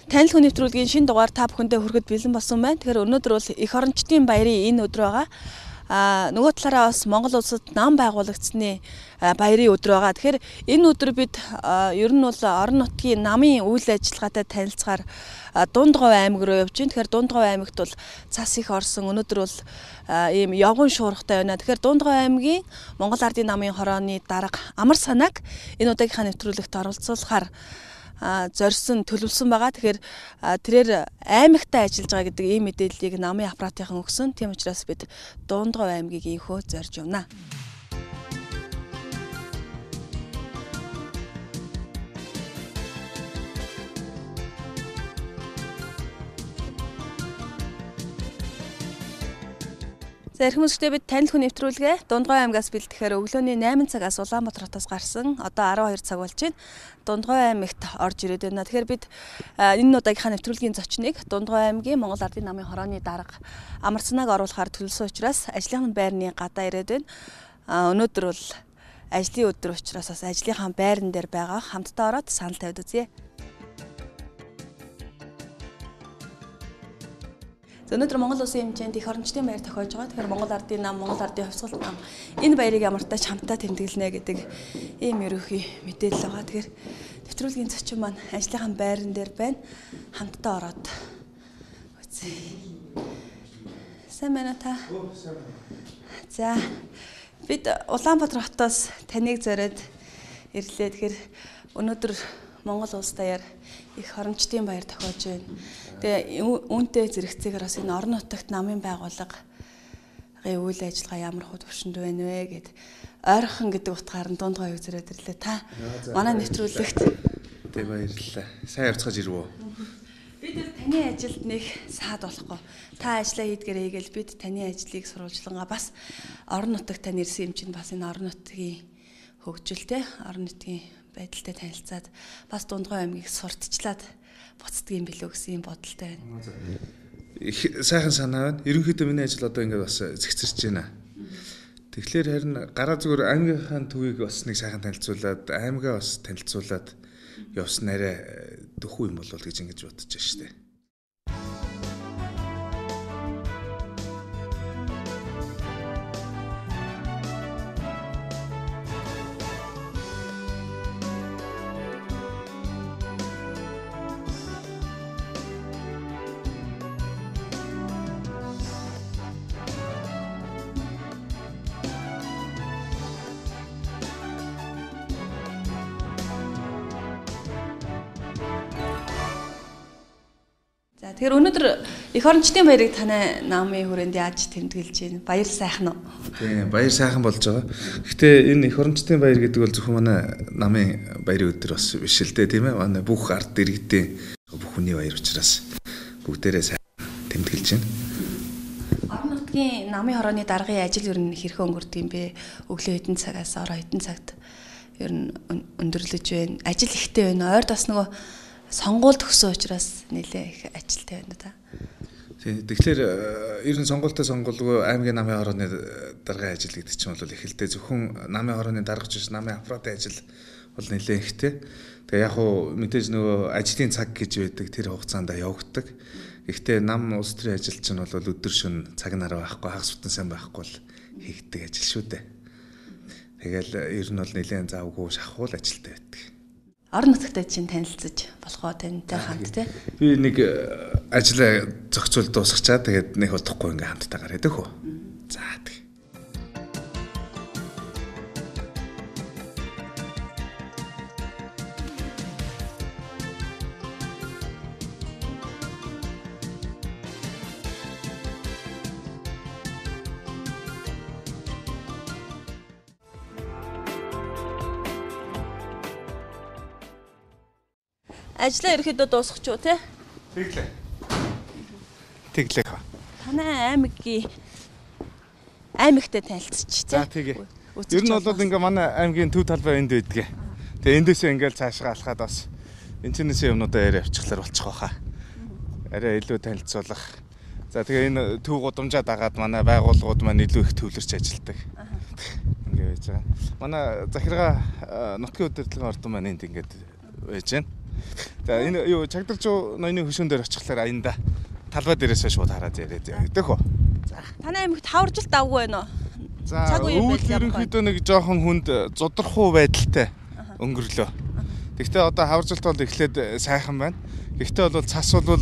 Танил хүн нэвтрүүлгийн шинэ дугаар та бүхэндээ хүрэхэд бэлэн болсон байна. Тэгэхээр өнөөдөр бол эх орончдын баярын энэ өдөр байгаа. Нөгөө талаараа бас Монгол улсад нам байгуулагдсаны баярын өдөр байгаа. Тэгэхээр энэ өдөр бид ер нь бол орон нутгийн намын үйл ажиллагаатай танилцахаар Дундговь аймаг руу явж байна. Тэгэхээр Дундговь аймагт бол цас их орсон. Өнөөдөр бол ийм явган шуургатай байна. Тэгэхээр Дундговь аймгийн Монгол Ардын намын хорооны дарга Амар Санааг энэ удаагийнхаа нэвтрүүлэгт оролцуулахаар зорьсон, төлөвлөсөн байгаа. Тэгэхээр тэрээр аймагтай ажиллаж байгаа гэдэг ийм мэдээллийг намын аппаратынхан өгсөн. Тийм учраас бид Дундговь аймгийг ийхүү зорж явна. За эрхэм үзэгчдээ, бид танил хүн нэвтрүүлгээ Дундговь аймгаас бэлтгэхээр өглөөний 8 цагаас Улаанбаатар хотоос гарсан. Одоо 12 цаг болж байна. Дундговь аймагт орж ирээд байна. Тэгэхээр бид энэ удаагийнхаа нэвтрүүлгийн зочныг Дундговь аймгийн Монгол Ардын намын хорооны дарга Амар Санааг оруулахаар төлөвлөсөн учраас ажлын байрны гадаа ирээд байна. Өнөөдөр бол ажлын өдөр учраас бас ажлынхаа байран дээр байгаа хамтдаа ороод санал тавьд үзье. Өнөөдөр Монгол улсын хэмжээнд эх орончдын баяр тохиож байгаа. Тэгэхээр Монгол Ардын нам, Монгол Ардын хувьсгал нам энэ баярыг ямартай ч хамтдаа тэмдэглэнэ гэдэг ийм ерөнхий мэдээлэл байгаа. Тэгэхээр нэвтрүүлгийн зочин маань ажлынхаа байран дээр байна. Хамтдаа ороод үзье. Сайн байна та? За бид Улаанбаатар хотоос таныг зориод ирлээ. Тэгэхээр өнөөдөр Монгол улс даяар их орончдын баяр тохиож байна. Тэгээ үүнтэй зэрэгцээгээр бас энэ орон нутагт намын байгууллагын үйл ажиллагаа ямар хүү төвшөнд байна вэ гэд ойрхон гэдэг утгаар нь Дундговь зэрэг ирлээ. Та манай нэвтрүүлэгт тэг баярлалаа. Сайн явцгааж ирв үү? Бид таны ажилд нэг саад болохгүй. Та ажлаа хийдгээрээ хийгээл бид таны ажлыг сурвалжлангаа бас орон нутагт тань ирсэн юм чинь бас энэ орон нутгийн хөгжилтэй, орон нутгийн байдалтай танилцаад бас Дундговь аймгийг сурталчлаад буцдаг юм билүү гэсэн юм бодолтой байна. Их сайхан санаа байна. Ерөнхийдөө миний ажил одоо ингээд бас зэгцэрч байна. Тэгэхээр харин гараа зүгээр аймгийнхаа төвийг бас нэг сайхан танилцуулаад, аймгаа бас танилцуулаад явсан арай дөхүү юм болов гэж ингэж бодож байна шүү дээ. Тэгэхээр өнөөдөр эх орончдын баярыг танай намын хүрээнд яаж тэмдэглэж байна? Баяр сайхан уу? Тийм, баяр сайхан болж байгаа. Гэхдээ энэ эх орончдын баяр гэдэг бол зөвхөн манай намын баярын өдөр бас биш л дээ, тийм ээ. Манай бүх ард иргэдийн бүх хүний баяр учраас бүгдээрээ сайн тэмдэглэж байна. Орон нутгийн намын хорооны даргын ажил ер нь хэрхэн өнгөрдөг юм бэ? Өглөө хэдэн цагаас орой хэдэн цагт ер нь өндөрлөж байна? Ажил ихтэй байна. Ойрд бас нөгөө сонгуул төгсөн учраас нэлээ их ажилтай байна да. Тэгэхээр ер нь сонгуультай сонгуулгүй аймгийн намын хорооны даргын ажил гэдэг чинь бол их л дээ. Зөвхөн намын хорооны даргач биш, намын аппаратын ажил бол нэлээ ихтэй. Тэгээ яг хуу мэдээж нөгөө ажлын цаг гэж байдаг, тэр хугацаанд явагддаг. Гэхдээ нам улс төрийн ажил чинь бол өдөр шөнө цаг нар байхгүй, хагас бүтэн сайн байхгүй бол хийгдэг ажил шүү дээ. Тэгэл ер нь бол нэлээд завгүй шахуул ажилтай байдаг. Орон нутагтай чинь танилцаж болох уу тантай хамт тий? Би нэг ажлаа зохицуул дуусгачаа тэгээд нэг удахгүй ингээ хамтдаа гараад өгөө. За тэг. Ажлаа ерөөхдөө дуусгах уу те? Тэглээ. Тэглээ. Танай аймгийн аймагтай танилцчих те. За тэгээ. Ер нь бол ингээ манай аймгийн төв талбай энд байдгийг. Тэгээ эндээсээ ингээл цаашгаа алхаад бас энэ чинээсээ юмнуудаа яриа авчихлаар болчих واخа. Арай илүү танилцуулах. За тэгээ энэ төв гудамжаа дагаад манай байгууллагууд маань илүү их төвлөрч ажилладаг. Ингээ байж байгаа. Манай захиргаа нутгийн удирдлагын ордон маань энд ингээд байж байна. За энэ юу Чагдаржуу ноёны хөшөөн дээр очихлаар аянда талбай дээрээсээ шууд хараад яриад яваа. Дэх үү? За. Танай аймагт хаваржилт давгүй байна уу? За өвөл ерөнхийдөө нэг жоохон хүнд зудрахуу байдалтай өнгөрлөө. Гэхдээ одоо хаваржилт бол эхлээд сайхан байна. Гэхдээ бол цас бол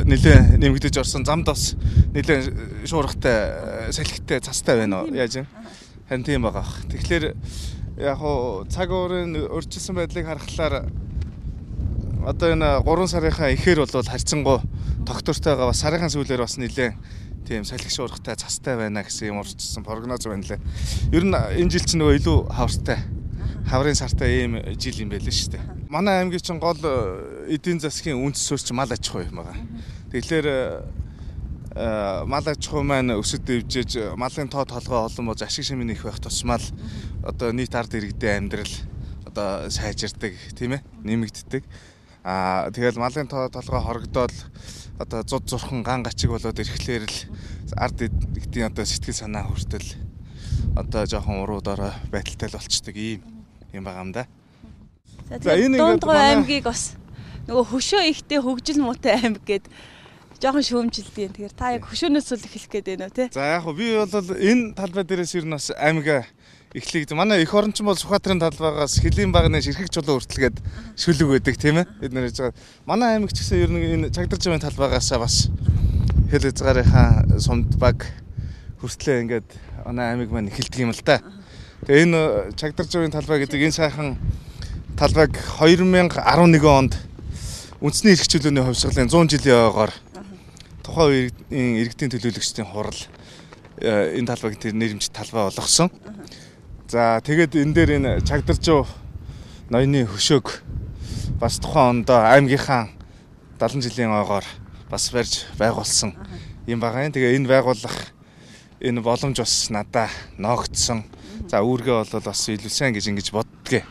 нэлээд нэмэгдэж орсон. Замд бас нэлээд шуургатай, салхитай, цастай байна уу? Яаж юм? Харин тийм байгаа бах. Тэгэхээр яг хуу цаг уурын өөрчилсөн байдлыг харахлаар одоо энэ 3 сарынхаа эхээр бол харьцангуй тогтвортойгоо бас сарынхаа сүүлээр бас нэлээд тийм салхи шуургатай, цастай байна гэсэн юм урчсан прогноз байна лээ. Ер нь энэ жил чинь нөгөө илүү хавартай, хаврын сартай ийм жил юм байлээ шүү дээ. Манай аймгийн чинь гол эдийн засгийн үндэс суурь мал аж ахуй юм байгаа. Тэгэхээр мал аж ахуй маань өсөд дэвжээж малын тоо толгой олон болж ашиг шимийн их байх тусмаа л одоо нийт ард иргэдийн амьдрал одоо сайжирдаг, тийм ээ, нэмэгддэг. Аа тэгэл малын тоо толгой хорогдоод одоо зуд зурхан ган гачиг болоод ирэхлээр л ард иргэдийн одоо сэтгэл санаа хүртэл одоо жоохон уруу дорой байдалтай л болчдөг ийм юм байгаа юм да. За энэ Дундгой аймгийг бас нөгөө хөшөө ихтэй хөгжил муутай аймаг гээд жоохон шүүмжилдэг. Тэгэхээр та яг хөшөөнөөс л эхлэх гээд байна уу те? За яг хөө би бол энэ талбай дээрээс ер нь бас аймгаа эхлэе. Манай эх орон чинь бол Сүхбаатарын талбайгаас Хөлийн багны ширхэг чулуу хүртэлгээд шүлэг байдаг тийм ээ. Бид нар хийж байгаа. Манай аймаг ч гэсэн ер нь энэ Чагдаржууны талбайгаасаа бас хэл хязгаарынхаа сумд баг хүртлээ ингээд манай аймаг маань эхэлдэг юм л да. Тэгээ энэ Чагдаржууны талбай гэдэг энэ сайхан талбайг 2011 онд үндэсний эрх чөлөөний хувьсгалын 100 жилийн ойгоор тухайн үеийн иргэдийн төлөөлөгчдийн хурал энэ талбайг тэр нэрмжит талбай болгосон. За тэгээд энэ дээр энэ Чагдаржуу ноёны хөшөөг бас тухайн онд аймгийнхаа 70 жилийн ойгоор бас барьж байгуулсан юм байгаа юм. Тэгээ энэ байгуулах энэ боломж бас надаа ноогдсон. За үүргээ бол бас илүү сайн гэж ингэж боддгээ.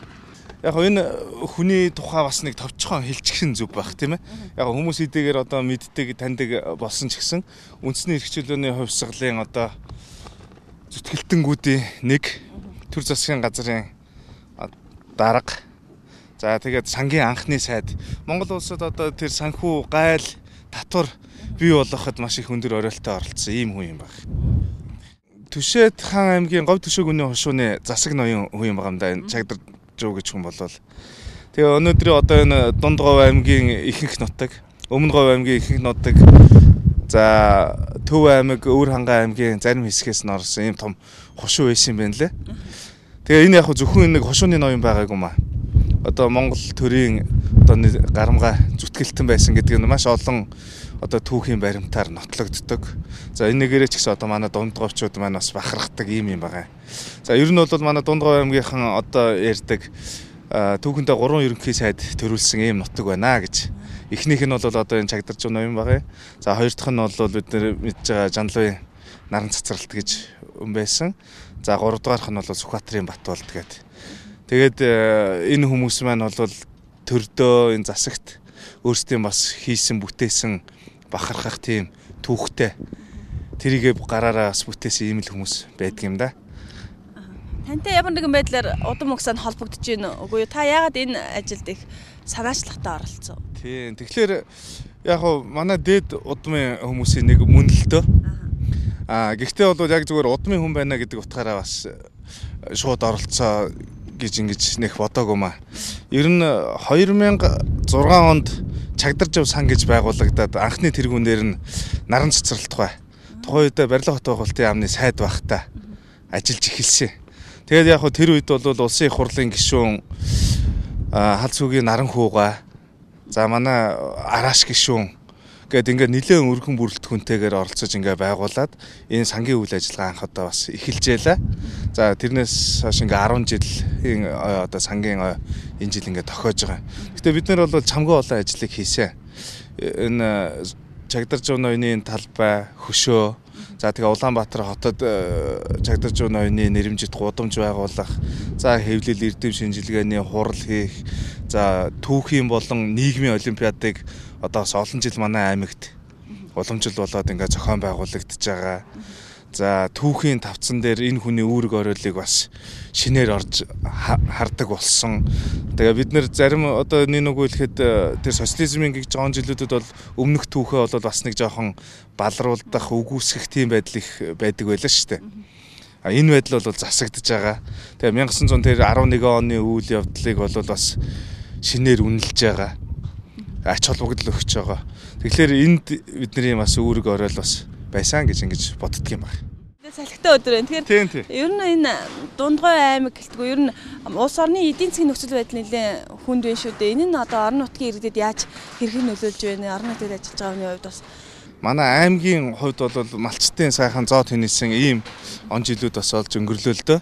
Яг энэ хүний тухай бас нэг товчхон хэлчихсэн зүг байх тийм ээ. Яг хүмүүс эдгээр одоо мэддэг, таньдаг болсон ч гэсэн үндэсний эрх чөлөөний хувьсгалын одоо зүтгэлтэнгүүдийн нэг төр засгийн газрын дарга. За тэгээд сангийн анхны сайд Монгол улсад одоо тэр санхүү гайл татвар бий болгоход маш их өндөр оройлттой оролцсон ийм хүн юм байна. Түшээд хаан аймгийн Говь Түшээгүний хошууны засаг ноён хүн юм байгаа юм да. Энэ Чагдаржуу гэж хүн болвол. Тэгээ өнөөдрийн одоо энэ Дунд Говь аймгийн ихэнх нутаг, Өмнө Говь аймгийн ихэнх нутаг, за Төв аймаг, Өвөр Хангай аймгийн зарим хэсгээс нь орсон ийм том хошуу байсан юм байна лээ. Тэгээ энэ яг зөвхөн нэг хошууны ноён байгаагүй маа. Одоо Монгол төрийн одоо гарамгаа зүтгэлтэн байсан гэдэг нь маш олон одоо түүхийн баримтаар нотлогддог. За энэ нэгээрээ ч гэсэн одоо манай дундговчууд маань бас бахархдаг ийм юм байгаа. За ер нь бол манай Дундговь аймгийнхан одоо ярьдаг түүхэндээ 3 ерөнхий сайд төрүүлсэн ийм нутаг байна гэж. Эхнийх нь бол одоо энэ Чагдаржуу ноён байгаа. За хоёр дахь нь бол бид нэр мэдж байгаа Жанлуйн наран цацралт гэж юм байсан. За гурав дахь нь бол Сүхбаатарын Батболд гэдэг. Тэгээд энэ хүмүүс маань бол төрдөө энэ засагт өөрсдийн бас хийсэн бүтээсэн бахархах тийм түүхтэй тэрийгэ гараараа бас бүтээсэн ийм л хүмүүс байдаг юм да. Тантай ямар нэгэн байдлаар удам угсаа нь холбогдож байна уу? Үгүй юу? Та яагаад энэ ажилд их санаачлагтай оролцсон? Тийм. Тэгэхээр яг хуу манай дээд удмын хүмүүсийн нэг мөн л дөө. Аа гэхдээ бол яг зүгээр удмын хүн байна гэдэг утгаараа бас шууд оролцоо гэж ингэж нэх бодоогүй маа. Ер нь 2006 онд Чагдаржуу сан гэж байгуулагдаад анхны тэргүүнээр нь наран цацралт тухай. Тухайн үедээ барилга хот байгуулалтын яамны сайд байхдаа ажиллаж эхэлсэн. Тэгээд яг хөө тэр үед бол улсын их хурлын гишүүн хал цүгийн наран хүүгаа, за манай арааш гишүүн гээд ингээд нэлээд өргөн бүрэлдэхүүнтэйгээр оролцож ингээд байгуулад энэ сангийн үйл ажиллагаа анх удаа бас эхэлжээ лээ. За тэрнээс хойш ингээд 10 жилийн одоо сангийн энэ жил ингээд тохиож байгаа. Гэтэ бид нар бол чамгүй олон ажлыг хийсэн. Энэ Чагдаржуу ноёны талбай, хөшөө, за тэгээ Улаанбаатар хотод Чагдаржуу ноёны нэрэмжит гудамж байгуулах, за хэвлэл эрдэм шинжилгээний хурал хийх, за түүхийн болон нийгмийн олимпиадыг одоо бас олон жил манай аймагт уламжил болоод ингээд зохион байгуулагдаж байгаа. За түүхийн тавцан дээр энэ хүний үүрэг оройлыг бас шинээр орж хардаг болсон. Тэгээ бид нэр зарим одоо нэг нүгөө хэлэхэд тэр социализмын гих жоон жилүүдэд бол өмнөх түүхээ бол бас нэг жоохон балруулдах, үгүйсгэх тийм байдал их байдаг байлаа шүү дээ. А энэ байдал бол засагдж байгаа. Тэгээ 1911 оны үйл явдлыг бол бас шинээр үнэлж байгаа. Ач холбогдол өгч байгаа. Тэгэхээр энд бидний бас үүрэг оройл бас байсан гэж ингэж боддөг юм байна. Салхитай өдөр байна. Тэгэхээр ер нь энэ Дундгой аймаг гэлтгүй ер нь улс орны эдийн засгийн нөхцөл байдал нэлээд хүнд байна шүү дээ. Энэ нь одоо орон нутгийн иргэдэд яаж хэрхэн нөлөөлж байна? Орон нутгад ажиллаж байгаа хүний хувьд бас манай аймгийн хувьд бол малчтын сайхан зоо тэнийсэн ийм он жилүүд бас олж өнгөрлөө л дөө.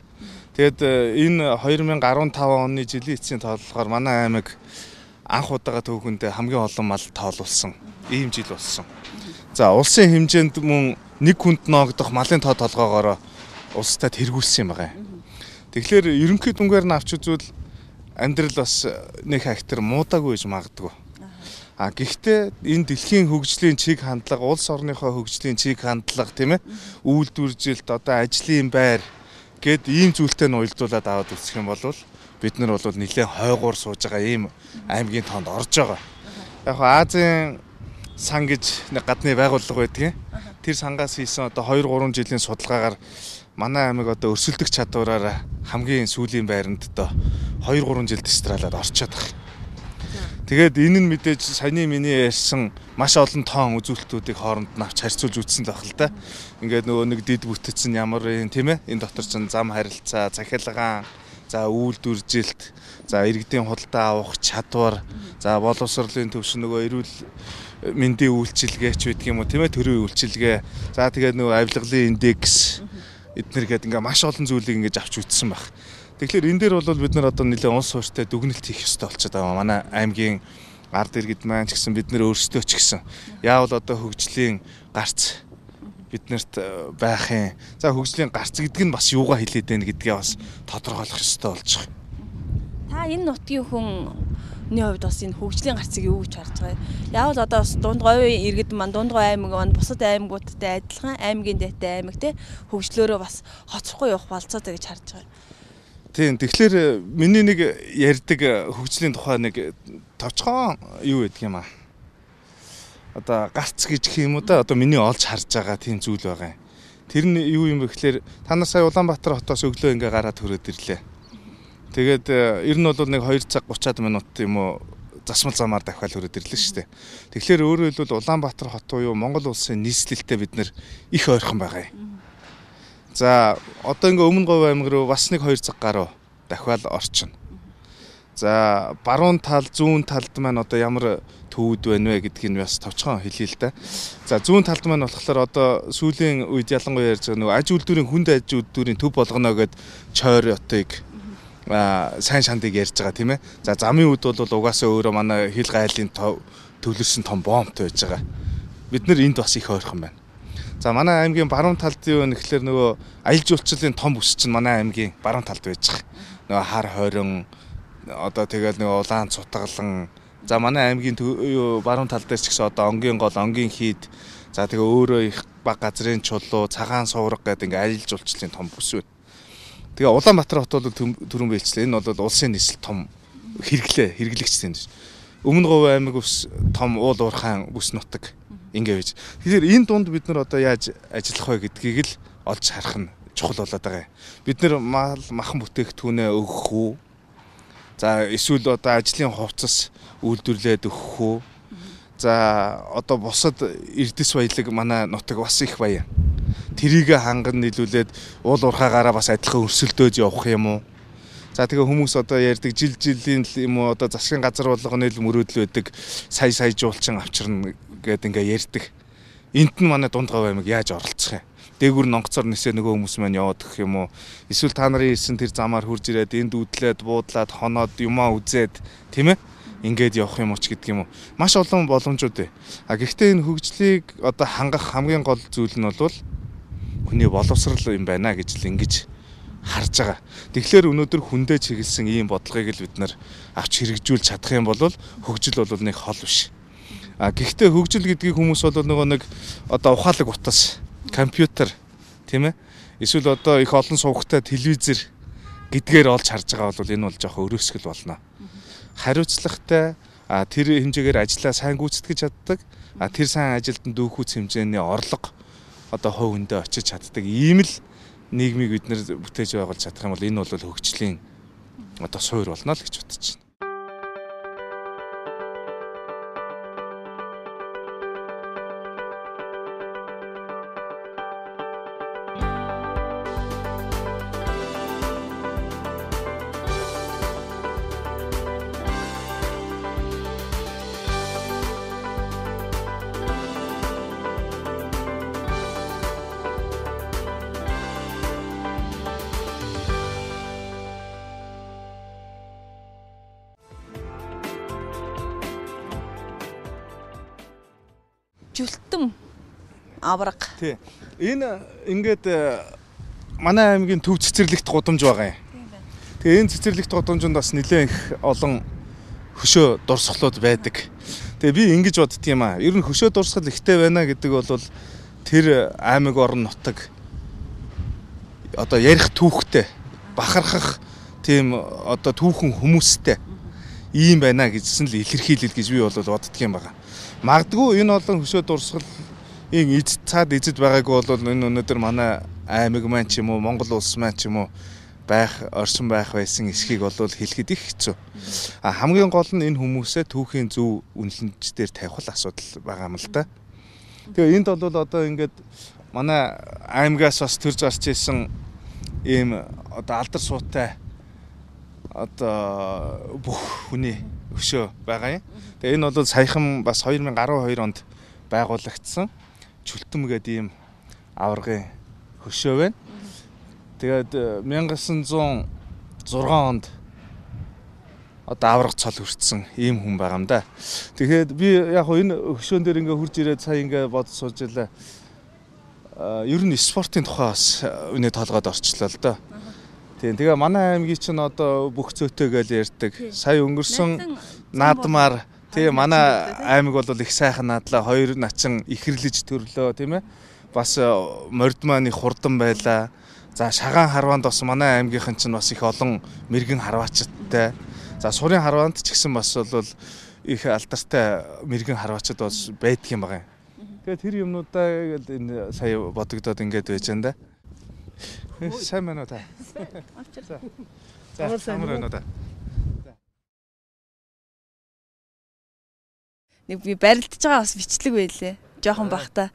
Тэгээд энэ 2015 оны жилийн эцсийн тооллогоор манай аймаг анх удаага түүхэндээ хамгийн олон мал тоолуулсан ийм жил болсон. За улсын хэмжээнд мөн нэг хүнд ноогдох малын тоо толгоогоороо улстай тэргүүлсэн юм байгаа. Тэгэхээр ерөнхий дүнгээр нь авч үзвэл амьдрал бас нэг хактер муудаагүй гэж магадгүй. А гэхдээ энэ дэлхийн хөгжлийн чиг хандлага, улс орныхоо хөгжлийн чиг хандлага тийм үйлдвэржилт, одоо ажлын байр гэд ийм зүйлтэй нь уялдуулаад аваад үзэх юм бол бид нар бол нэлээд хойгуур сууж байгаа ийм аймгийн тоонд орж байгаа. Яг Азийн сан гэж нэг гадны байгууллага байдгийн. Тэр сангаас хийсэн одоо 2 3 жилийн судалгаагаар манай аймаг одоо өрсөлдөх чадвараараа хамгийн сүүлийн байранд одоо 2 3 жил дистралаад орчоод байгаа. Тэгээд энэ нь мэдээж саяны миний ярьсан маш олон тоон үзүүлэлтүүдийг хооронд нь авч харьцуулж үзсэн л байх л да. Ингээд нөгөө нэг дид бүтэц нь ямар юм тийм ээ? Энэ дотор чинь зам харилцаа, захилгаан, за үйлдвэржилт, за иргэдийн худалдаа авах чадвар, за боловсролын төвшин нөгөө эрүүл мэндийн үйлчилгээ ч байдаг юм уу тийм ээ, төрийн үйлчилгээ. За тэгээд нөгөө авилгалын индекс эднэр гээд ингээ маш олон зүйлийг ингэж авч үзсэн баг. Тэгэхээр энэ дээр бол бид нар одоо нэлээд улс суурьтай дүгнэлт хийх ёстой болчиход байгаа. Манай аймгийн ард иргэд маань ч гэсэн бид нар өөрсдөө ч гэсэн яавал одоо хөгжлийн гарц биднэрт байх юм. За хөгжлийн гарц гэдэг нь бас юугаа хэлээд байна гэдгээ бас тодорхойлох ёстой болж байгаа. Та энэ нутгийн хүний хувьд бас энэ хөгжлийн гарцыг юу гэж харж байгаа юм? Яавал одоо бас Дундгойн иргэд маань, Дундгой аймаг маань бусад аймагуудтай адилхан аймгийн дайтай аймаг те хөгжлөөрөө бас хоцрохгүй явах болцоотой гэж харж байгаа юм. Тийм, тэгэхээр миний нэг ярьдаг хөгжлийн тухай нэг товчхон юу гэдэг юм аа. Одоо гарц гэж гэх юм уу да, одоо миний олж харж байгаа тийм зүйл байгаа юм. Тэр нь юу юм бэ гэхээр та нар сая Улаанбаатар хотоос өглөө ингээ гараад төрөөд ирлээ. Тэгээд ер нь бол нэг 2 цаг 30 минут юм уу засмал замаар дахиад өрөөд ирлээ шүү дээ. Тэгэхээр өөрөөр хэлбэл Улаанбаатар хот буюу Монгол улсын нийслэлтэй бид нэр их ойрхон байгаа юм. За одоо ингээ Өмнө Говь аймаг руу бас нэг 2 цаг гаруй дахиад орчихно. За баруун тал, зүүн талд маань одоо ямар төвүүд байна вэ гэдгийг нь бас товчхон хэлье л да. За зүүн талд маань болохоор одоо сүүлийн үед ялангуяа ярьж байгаа нөгөө аж үйлдвэрийн хүнд аж үйлдвэрийн төв болгоно гэд чойр отыг сайн шандыг ярьж байгаа тийм ээ. За замын үд бол угаасаа өөрөө манай хил гайлын төвлөрсөн том бомбт байж байгаа. Бид нэр энд бас их ойрхон байна. За манай аймгийн баруун талд юу вэ гэхлээр нөгөө аялал жуулчлалын том бүс чинь манай аймгийн баруун талд байж байгаа. Нөгөө хар хорин одоо тэгэл нөгөө улаан цутгалан за манай аймгийн юу баруун тал дээр ч гэсэн одоо онгийн гол, онгийн хийд за тэгээ өөрөө их баг газрын чулуу, цагаан суурга гэдэг ингээ аялал жуулчлалын том бүс байна. Тэгээ Улаанбаатар хот бол түрүүн бэлчлээ. Энэ бол улсын нийслэл том хэрэглэгч тийм. Өмнө Говь аймаг ус том уул уурхайн бүс нутаг ингээ байж. Тэгэхээр энэ дунд бид нар одоо яаж ажиллах вэ гэдгийг л олж харах нь чухал болоод байгаа юм. Бид нар мал махан бүтээгдэхүүнээ өгөх үү? За эсвэл одоо ажлын хувцас үйлдвэрлээд өгөх үү? За одоо бусад эрдэс баялаг манай нутаг бас их баян. Тэрийг ханган нийлүүлээд уул уурхаагаараа бас адилхан өрсөлдөөж явах юм уу? За тэгээ хүмүүс одоо ярьдаг жил жилийн юм уу одоо засгийн газар болгоны л мөрөөдөл байдаг сая сая жуулчин авчирна гэд ингээ ярьдаг. Энд нь манай Дунд Говь аймаг яаж оролцох юм? Дээгүүр нонгоцоор нисээ нөгөө хүмүүс маань яваад гэх юм уу? Эсвэл та нарын хэлсэн тэр замаар хурж ирээд энд үдлээд буудлаад хоноод юмаа үзээд тийм ээ? Ингээд явах юм уу ч гэдэг юм уу. Маш олон боломжууд бай. А гэхдээ энэ хөгжлийг одоо хангах хамгийн гол зүйл нь бол хүний боловсрал юм байна гэж л ингэж харж байгаа. Тэгэхээр өнөөдөр хүндээ чиглэсэн ийм бодлогыг л бид нар авч хэрэгжүүлж чадах юм бол хөгжил бол нэг хол биш. А гэхдээ хөгжил гэдгийг хүмүүс бол нөгөө нэг одоо ухаалаг утас, компьютер, тийм ээ? Эсвэл одоо их олон сувгтай телевизэр гэдгээр олж харж байгаа бол энэ бол жоохон өрөөсгөл болно. Хариуцлагатай, тэр хэмжээгээр ажлаа сайн гүйцэтгэж чаддаг, тэр сайн ажилд нь дүүхүүц хэмжээний орлого одоо хувь хүндээ очиж чаддаг ийм л нийгмийг бид нэр бүтээж байгуулж чадах юм бол энэ бол хөгжлийн одоо суур болно л гэж бодож байна. Жүлтэн авраг. Тий. Энэ ингээд манай аймгийн төв цэцэрлэгт гудамж байгаа юм. Тэгээ энэ цэцэрлэгт гудамжинд бас нэлээд их олон хөшөө дурсгалууд байдаг. Тэгээ би ингэж боддөг юм аа. Ер нь хөшөө дурсгал ихтэй байна гэдэг бол тэр аймаг орон нутаг одоо ярих түүхтэй, бахархах тийм одоо түүхэн хүмүүстэй ийм байна гэжсэн л илэрхийлэл гэж би бол боддөг юм байна. Магадгүй энэ олон хөшөө дурсгалын эзэд цаад эзэд байгаагүй бол энэ өнөөдөр манай аймаг маань ч юм уу Монгол улс маань ч юм уу байх оршин байх байсан эсхийг бол хэлэхэд их хэцүү. А хамгийн гол нь энэ хүмүүсээ түүхийн зөв үнэлэмж дээр тавих л асуудал байгаа юм л да. Тэгээ энд бол одоо ингээд манай аймгаас бас төрж гарч исэн ийм одоо алдар суутай одоо бүх хүний өшөө байгаа юм. Тэгээ энэ бол саяхан бас 2012 онд байгуулагдсан Чүлтэм гэдэг ийм аваргын хөшөө байна. Тэгээд 1906 онд одоо аварга цол хүртсэн ийм хүн байгаа юм да. Тэгэхээр би яг хөө энэ хөшөөн дээр ингээ хурж ирээд сая ингээ бодож сууж илаа. Ер нь спортын тухай бас үнэ толгойд орчлоо л доо. Тийм. Тэгээ манай аймгийн чинь одоо бүх зөөтэй гэж ярьдаг. Сая өнгөрсөн наадмаар тэгээ манай аймаг бол их сайхан наадлаа. Хоёр начин ихэрлэж төрлөө, тийм ээ. Бас морд маань их хурдан байлаа. За шагаан харваанд бас манай аймгийнхан чинь бас их олон мэрэгэн харваачтай. За сурын харваанд ч гэсэн бас бол их алдартай мэрэгэн харваачд бас байдаг юм байгаа юм. Тэгээ тэр юмнуудаа гэл энэ сая бодогдоод ингээд байж энэ да. Сайн байна уу та? За, амар байна уу та? Нэг би барилдаж байгаа бас бичлэг байлээ. Жохон багтаа.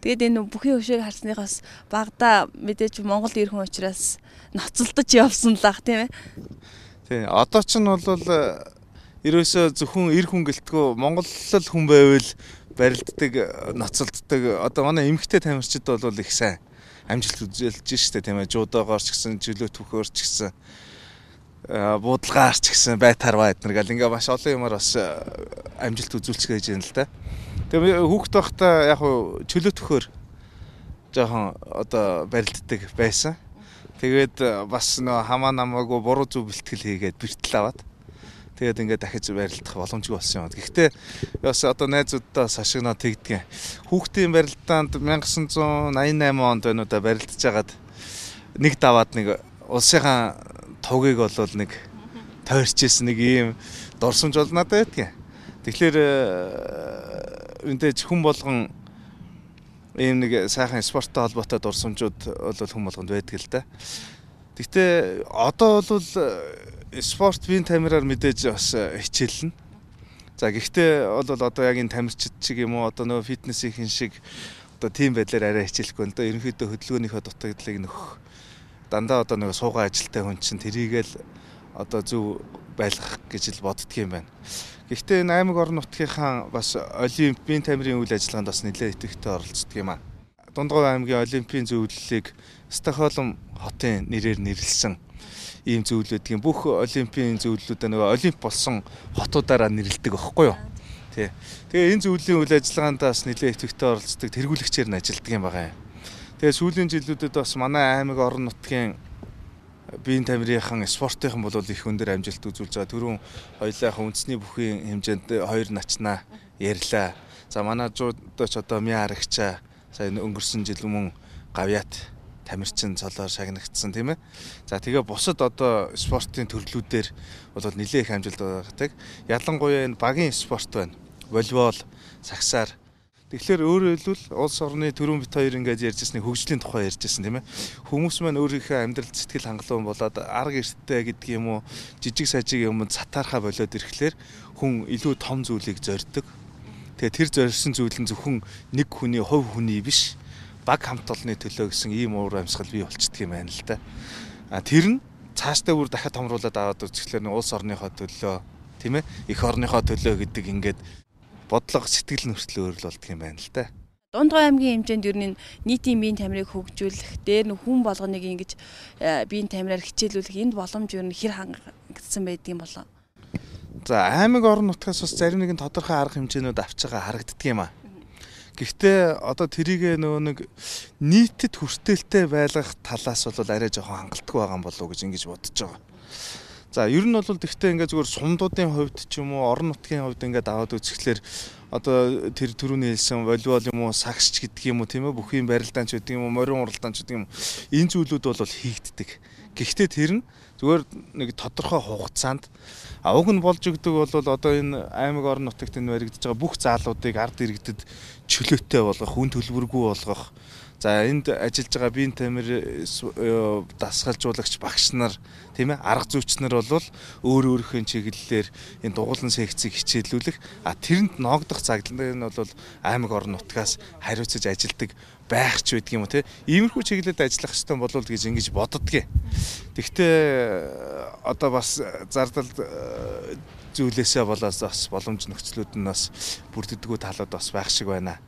Тэгээд энэ бүхий хөшөөг харсныхаас багада мэдээж Монгол ир хүн учраас ноцолдож явсан л ах тийм ээ. Тийм. Одоо ч нь бол ерөөсөө зөвхөн ир хүн гэлтгүү Монгол л хүн байвал барилддаг, ноцолддог. Одоо манай эмэгтэй тамирчид бол их сайн амжилт үзүүлж штэ тийм ээ. Жуудоогоор ч гэсэн, чөлөө түүхөөр ч гэсэн, буудалгаар ч гэсэн, байтарваа эднэр гал ингээ маш олон юмар бас амжилт үзүүлчих гэж байна л да. Тэгээ хүүхэд байхдаа яг чөлөө түүхөөр жоохон одоо барилддаг байсан. Тэгээд бас нөө хамаа намаагүй буруу зөв бэлтгэл хийгээд бэртэл аваад тэгээд ингээд дахиж барилдах боломжгүй болсон юм. Гэхдээ бас одоо найзууддаа сашигнаа тэгдэг. Хүүхдийн барилдаанд 1988 онд байна уу да барилдаж хагаад нэг даваад нэг улсынхаа тугийг бол нэг тойрч исэн нэг ийм дурсамж бол надад байдгийн. Тэгэхээр мэдээж хүн болгон ийм нэг сайхан спорттой холбоотой дурсамжууд бол хүн болгонд байдаг л да. Гэхдээ одоо бол спорт биеийн тамираар мэдээж бас хичээлнэ. За гэхдээ бол одоо яг энэ тамирчид шиг юм уу одоо нөгөө фитнесийн шиг одоо тийм байдлаар арай хичээлэхгүй л доо. Ерөнхийдөө хөдөлгөөнийхөө дутагдлыг нөхөх. Дандаа одоо нөгөө суугаа ажилтай хүн чинь тэрийгэл одоо зөв байлгах гэж л боддөг юм байна. Гэхдээ энэ аймаг орон нутгийнхаа бас олимпийн тамирын үйл ажиллагаанд бас нэлээд идэвхтэй оролцдог юм аа. Дундгов аймгийн олимпийн зөвлөлийг Стокгольм хотын нэрээр нэрлсэн ийм зөвлөлүүдийн бүх олимпийн зөвлөлүүдээ нөгөө олимп болсон хотуудаараа нэрлэдэг байхгүй юу? Тий. Тэгээ энэ зөвлөлийн үйл ажиллагаанд бас нэлээд идэвхтэй оролцдог тэргүүлэгчээр нь ажилладаг юм байгаа юм. Тэгээ сүүлийн жилүүдэд бас манай аймаг орон нутгийн биеийн тамирынхан спортынхан бол их өндөр амжилт үзүүлж байгаа. Түрүүн хоёулынхаа үндэсний бүхийн хэмжээнд хоёр начнаа ярьлаа. За манай жуудаач одоо Мя Арагчаа сая өнгөрсөн жил мөн гавьяат Тамирчин цолоор шагнагдсан тийм ээ. За тэгээ бусад одоо спортын төрлүүдээр бол нэлээд их амжилт гаргадаг. Ялангуяа энэ багийн спорт байна. Волейбол, сагсаар. Тэгэхээр өөрөөр хэлбэл улс орны түрүүн бит хоёр ингээд ярьжсэний хөгжлийн тухай ярьжсэн тийм ээ. Хүмүүс маань өөрийнхөө амьдрал сэтгэл хангалуун болоод арга эрттэй гэдэг юм уу, жижиг сажиг юм сатаархаа болоод ирэхлээр хүн илүү том зүйлийг зорддог. Тэгээ тэр зорьсон зүйл нь зөвхөн нэг хүний, хувь хүний биш, баг хамт олонны төлөө гэсэн ийм уур амьсгал бий болчдөг юм байна л да. А тэр нь цаашдаа бүр дахиад томруулаад аваад үзэхлээр улс орныхоо төлөө тийм ээ, эх орныхоо төлөө гэдэг ингээд бодлого сэтгэл нь хүртэл өөрлөл болдго юм байна л да. Дундгой аймгийн хэмжээнд ер нь нийтийн биеийн тамирыг хөгжүүлэх, дээр нь хүн болгоныг ингэж биеийн тамираар хичээлүүлэх энд боломж ер нь хэр хангагдсан байдгийг болоо. За аймаг орон нутгаас бас зарим нэгэн тодорхой арга хэмжээнүүд авч байгаа харагддаг юм аа. Гэхдээ одоо тэрийг нөгөө нэг нийтэд хүртээлтэй байлгах талаас бол арай жоохон хангалтгүй байгаа юм болов уу гэж ингэж бодож байгаа. За ер нь бол тэгтээ ингээд зүгээр сумдуудын хувьд ч юм уу орон нутгийн хувьд ингээд аваад үзэхлээр одоо тэр түрүүний хэлсэн волейбол юм уу, сагсч гэдэг юм уу тийм ээ, бүх юм барилдаанч гэдэг юм уу, морин уралдаанч гэдэг юм уу, энэ зүйлүүд бол хийгддэг. Гэхдээ тэр нь зүгээр нэг тодорхой хугацаанд уг нь болж өгдөг бол одоо энэ аймаг орон нутагт энэ баригдаж байгаа бүх заалуудыг ард иргэдэд чөлөөтэй болгох, үн төлбөргүй болгох. За энд ажиллаж байгаа биеийн тамир дасгалжуулагч багш нар тийм ээ, арга зүйч нар бол өөр өөрийнхөө чиглэлээр энэ дугуулan секцийг хичээллүүлэх, а тэрэнд ноогдох загдлан нь бол аймаг орон нутгаас хариуцаж ажилдаг байх ч байдаг юм уу тийм. Иймэрхүү чиглэлд ажиллах хэрэгтэй болов гэж ингэж боддгийг. Тэгвэл одоо бас зардал зүйлээсээ болоод бас боломж нөхцлүүд нь бас бүрддэггүй талууд бас байх шиг байна.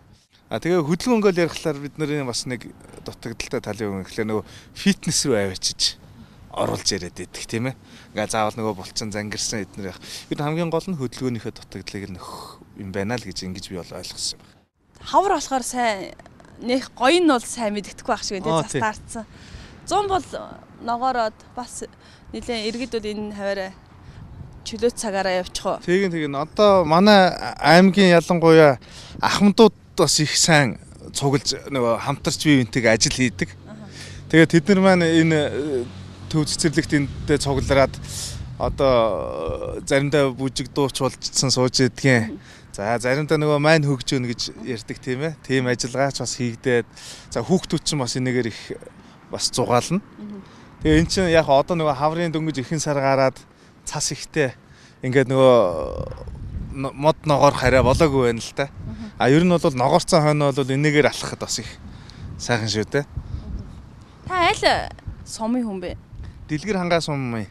А тэгээ хөдөлгөөн гол ярихлаар бид нарын бас нэг дутагдaltaй талын юм гэхлээр нөгөө фитнес рүү авчиж оруулж яриад идэх тийм ээ. Ингээ заавал нөгөө булчин зангирсан эднэр яг. Бид хамгийн гол нь хөдөлгөөнийхөө дутагдлыг нөхөх юм байна л гэж ингэж би бол ойлгосон юм байна. Хавар болохоор сайн нэх гоё нь бол сайн мэддэхгүй байх шиг байна тийм застаарцсан. 100 бол ногоороод бас нэлээд иргэд бол энэ хаваараа чөлөөт цагаараа явчих уу. Тэгин тэгин одоо манай аймгийн ялангуяа ахмадууд бас их сайн цуглаж нөгөө хамтарч бие биентэйг ажил хийдэг. Тэгээд тэд нар маань энэ төв цэцэрлэгт эндээ цуглараад одоо заримдаа бүжиг дууч болжсэн сууж идэгэн. За заримдаа нөгөө майн хөгжөөнө гэж ярьдаг тийм ээ. Тийм ажиллагаач бас хийгдээд за хүүхдүүд чинь бас энэгээр их бас зугаална. Тэгээ эн чинь яг одоо нөгөө хаврын дөнгөж ихэнх сар гараад цас ихтэй ингээд нөгөө мод ногоор хараа болоогүй байна л та. А ер нь бол ногоорцон хойно бол энэгээр алхахад бас их сайхан шүү дээ. Та аль сумын хүн бэ? Дэлгэр хангай сумын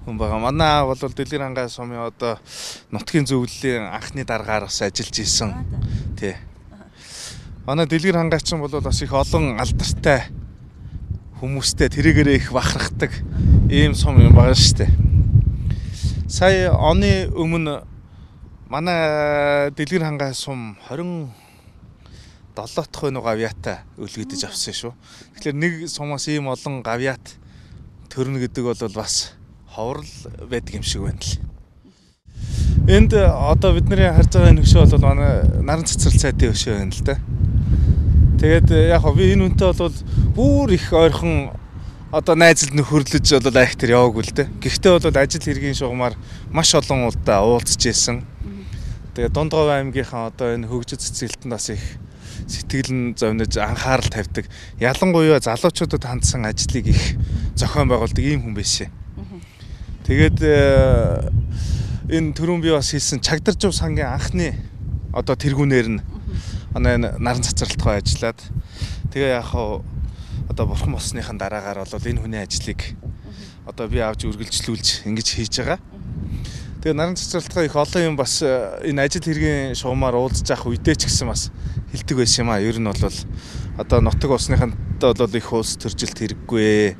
хүн байгаа. Манай аав бол Дэлгэр хангай сумын одоо нутгийн зөвлөлийн анхны даргаар бас ажиллаж исэн. Тий. Манай Дэлгэр хангайчин бол бас их олон алдартай хүмүүстэй тэрэгээрээ их бахархдаг ийм сум юм байгаа шүү дээ. Сая оны өмнө манай Дэлгэр хангай сум 27 дахь өнөө гавьяатай өлгөдөж авсан шүү. Тэгэхээр нэг сумаас ийм олон гавьяат төрнө гэдэг бол бас ховрол байдаг юм шиг байна л. Энд одоо бидний харж байгаа энэ хөшөө бол манай наран цэцэрлэг сайдын хөшөө байна л да. Тэгээд яг хөө би энэ үнтэй бол бүр их ойрхон одоо найзалд нөхөрлөж бол айх тэр яваагүй л дээ. Гэхдээ бол ажил хэргийн шугамар маш олон удаа уулзч ирсэн. Тэгээ Дундговь аймгийнхаа одоо энэ хөгжил цэцэрлэгтэнд бас их сэтгэл нь зовниж анхаарал тавьдаг. Ялангуяа залуучуудад хандсан ажлыг их зохион байгуулдаг ийм хүн байсан. Тэгээд энэ түрүүн би бас хэлсэн Чагдаржуу сангийн анхны одоо тэргүүнээр нь манай наран цацралтгой ажиллаад тэгээ яг хаа одоо бурхан болсныхан дараагаар бол энэ хүний ажлыг одоо би авч үргэлжлүүлж ингэж хийж байгаа. Тэгээ наран цацралтгой их олон юм бас энэ ажил хэргийн шугамар уулзж авах үедээ ч гэсэн бас хэлдэг байсан юм а. Ер нь бол одоо нутаг усныхантай бол их улс төржилт хэрэггүй.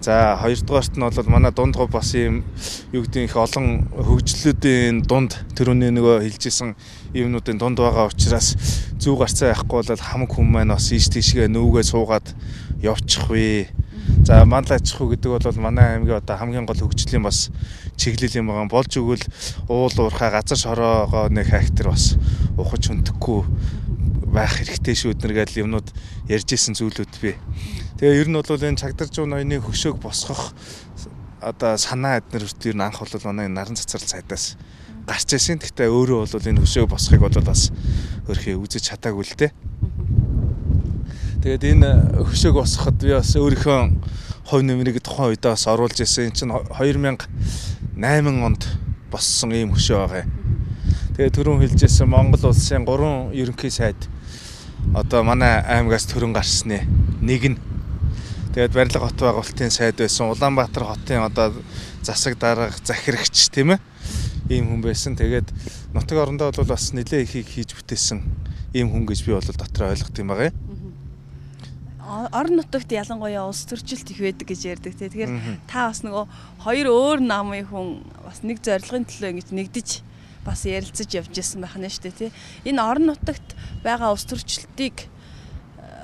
За хоёрдугаарт нь бол манай Дундгов бас ийм юу гэдэг их олон хөгжлүүдийн дунд тэрүүний нөгөө хэлжсэн юмнуудын дунд байгаа учраас зүү гарцаа яахгүй бол хамаг хүн маань бас ийш тийшгээ нүүгээ суугаад явчихвээ. За мандал аж ахуй гэдэг бол манай аймгийн одоо хамгийн гол хөгжлийн бас чиглэл юм байгаа. Болж өгвөл уул уурхай газар шороогоо нэг хайхтар бас ухаж хөндөхгүй байх хэрэгтэй шүү эднэр гэдэл юмнууд ярьж исэн зүйлүүд би. Тэгээ ер нь бол энэ Чагдаржуу ноёны хөшөөг босгох одоо санаа эднэр хүртэл ер нь анх бол манай наран цацрал сайдаас гарч ирсэн. Гэхдээ өөрөө бол энэ хөшөөг босхийг бол бас өөрхий үзэж чадаагүй л дээ. Тэгээд энэ хөшөөг босгоход би бас өөрийнхөө хувь нэмрийг тухайн үедээ бас оруулж ирсэн. Энэ чинь 2008 онд боссон ийм хөшөө байгаа юм. Тэгээд түрүүн хэлжсэн Монгол улсын 3 ерөнхий сайд одоо манай аймгаас төрөн гарсны нэг нь. Тэгээд Барилга хот байгуулалтын сайд байсан. Улаанбаатар хотын одоо засаг дарга, захирагч тийм ийм хүн байсан. Тэгээд нутаг орондоо бол бас нэлээ ихийг хийж бүтээсэн ийм хүн гэж би бол дотроо ойлгох юм байгаа юм. Орон нутагт ялангуяа улс төрчлөлт их байдаг гэж ярьдаг тий. Тэгэхээр та бас нөгөө хоёр өөр намын хүн бас нэг зорилгын төлөө ингэж нэгдэж бас ярилцаж явж исэн байх нь шүү дээ тий. Энэ орон нутагт байгаа улс төрчлөлтийг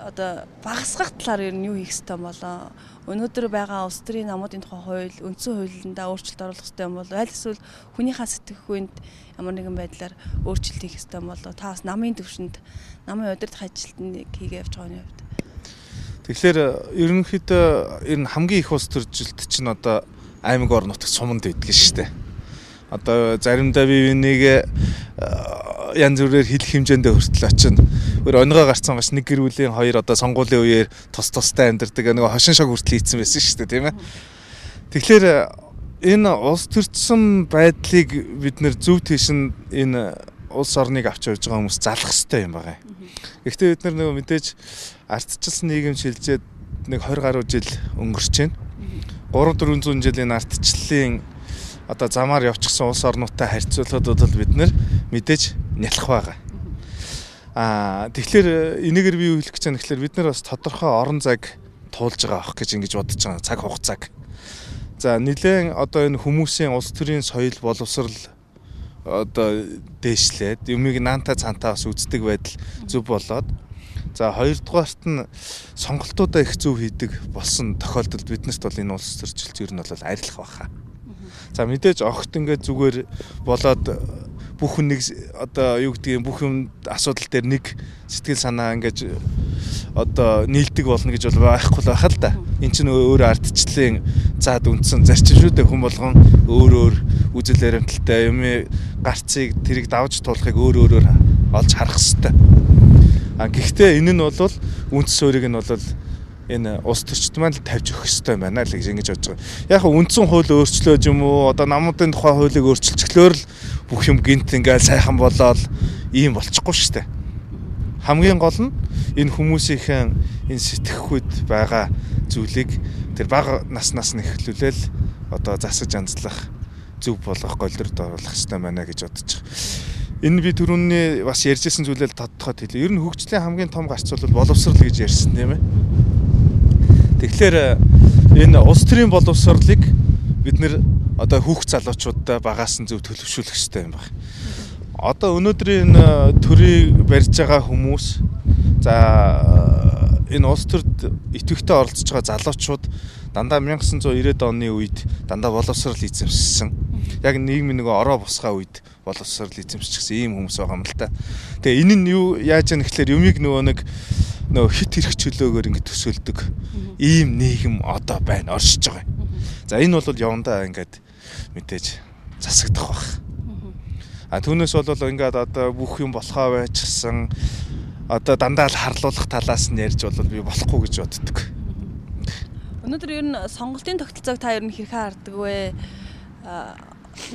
одоо багасгах талаар ер нь юу хийх ёстой болоо? Өнөөдөр байгаа улс төрийн намуудын тухай хууль, үндсэн хуулиндаа өөрчлөлт оруулах ёстой юм бол аль эсвэл хүнийхээ сэтгэхүйнд ямар нэгэн байдлаар өөрчлөлт хийх ёстой юм болоо? Та бас намын төвшөнд, намын удирдах ажилтныг хийгээ явж байгаа нь хувьд. Тэгэхээр ерөнхийдөө ер нь хамгийн их улс төржилт чинь одоо аймаг орон нутагт суманд байдаг шүү дээ. Одоо заримдаа би энийг янз бүрээр хэлэх хэмжээндээ хүртэл очино. Өөр онгой гарцсан бас нэг гэр бүлийн хоёр одоо сонгуулийн үеэр тус тустай амьдардаг нөгөө хошин шог хүртэл хийцэн байсан шүү дээ, тийм ээ. Тэгэхээр энэ улс төрчсөн байдлыг бид нэр зөв тийш нь энэ улс орныг авч явж байгаа хүмүүс залах хэрэгтэй юм байгаа. Гэхдээ бид нар нөгөө мэдээж ардчилсан нийгэм шилжээд нэг 20 гаруй жил өнгөрч байна. 3-400 жилийн ардчлалын одоо замаар явчихсан улс орнуудтай харьцуулахад бол бид нэр мэдээж нялх байгаа. Тэгэхээр энэгээр би юу хэлэх гэж байна гэхээр бид нар бас тодорхой орон зайг туулж байгаа байх гэж ингэж бодож байгаа. Цаг хугацааг. За нэлээд одоо энэ хүмүүсийн улс төрийн соёл боловсрал одоо дээшлээд юмыг наантай цаантаа бас үздэг байдал зөв болоод, за хоёрдугаарт нь сонголтуудаа их зөв хийдэг болсон тохиолдолд биднэрт бол энэ улс төрчлөлт ер нь бол арилах байхаа. За мэдээж огт ингээд зүгээр болоод бүх хүн нэг одоо юу гэдгийг бүх юм асуудал дээр нэг сэтгэл санаа ингээд одоо нийлдэг болно гэж бол байхгүй л байх л да. Энд чинь өөр ардчлалын заад үндсэн зарчим шүү дээ. Хүн болгон өөр өөр үзэл баримталтай юмны гарцыг тэрийг давж туулахыг өөр өөрөөр олж харах хэрэгтэй. А гэхдээ энэ нь бол үндс суурийг нь бол энэ улс төрчд маань л тавьж өгөх ёстой юм байна л гэж ингэж бодож байгаа. Яг үндсэн хууль өөрчлөөж юм уу одоо намуудын тухай хуулийг өөрчилчихлөөр л бүх юм гинт ингээл сайхан болоод ийм болчихгүй шүү дээ. Хамгийн гол нь энэ хүмүүсийнхээ энэ сэтгэхүйд байгаа зүйлийг тэр бага наснаас нь эхлүүлээл одоо засаж анзлах зөв болгох голдорд оруулах ёстой байна гэж бодож байгаа. Энэ би түрүүний бас ярьжсэн зүйлээ тодтоход хэлээ. Ер нь хөгжлийн хамгийн том гарц бол боловсрал гэж ярьсан тийм ээ. Тэгэхээр энэ улс төрийн боловсролыг бид нэр одоо хүүхд залуучуудаа багаас нь зөв төлөвшүүлэх ёстой юм байна. Одоо өнөөдрийн энэ төрийг барьж байгаа хүмүүс за энэ улс төрд идэвхтэй оролцож байгаа залуучууд дандаа 1990-ад оны үед дандаа боловсрол эзэмшсэн. Яг нийгмийн нөгөө ороо босгоо үед боловсрол эзэмшчихсэн ийм хүмүүс байгаа юм л та. Тэгээ энэ нь юу яаж яах гэхээр юмыг нөгөө нэг нөгөө хит хэрэг чөлөөгөр ингэ төсөөлдөг ийм нийгэм одоо байна оршиж байгаа юм. За энэ бол явандаа ингээд мэдээж засагдах байх. А түүнээс бол ингээд одоо бүх юм болохоо байчихсан одоо дандаа л харлуулах талаас нь ярьж бол би болохгүй гэж боддог. Өнөөдөр ер нь сонголтын тогтолцоог та ер нь хэрхэн хардаг вэ?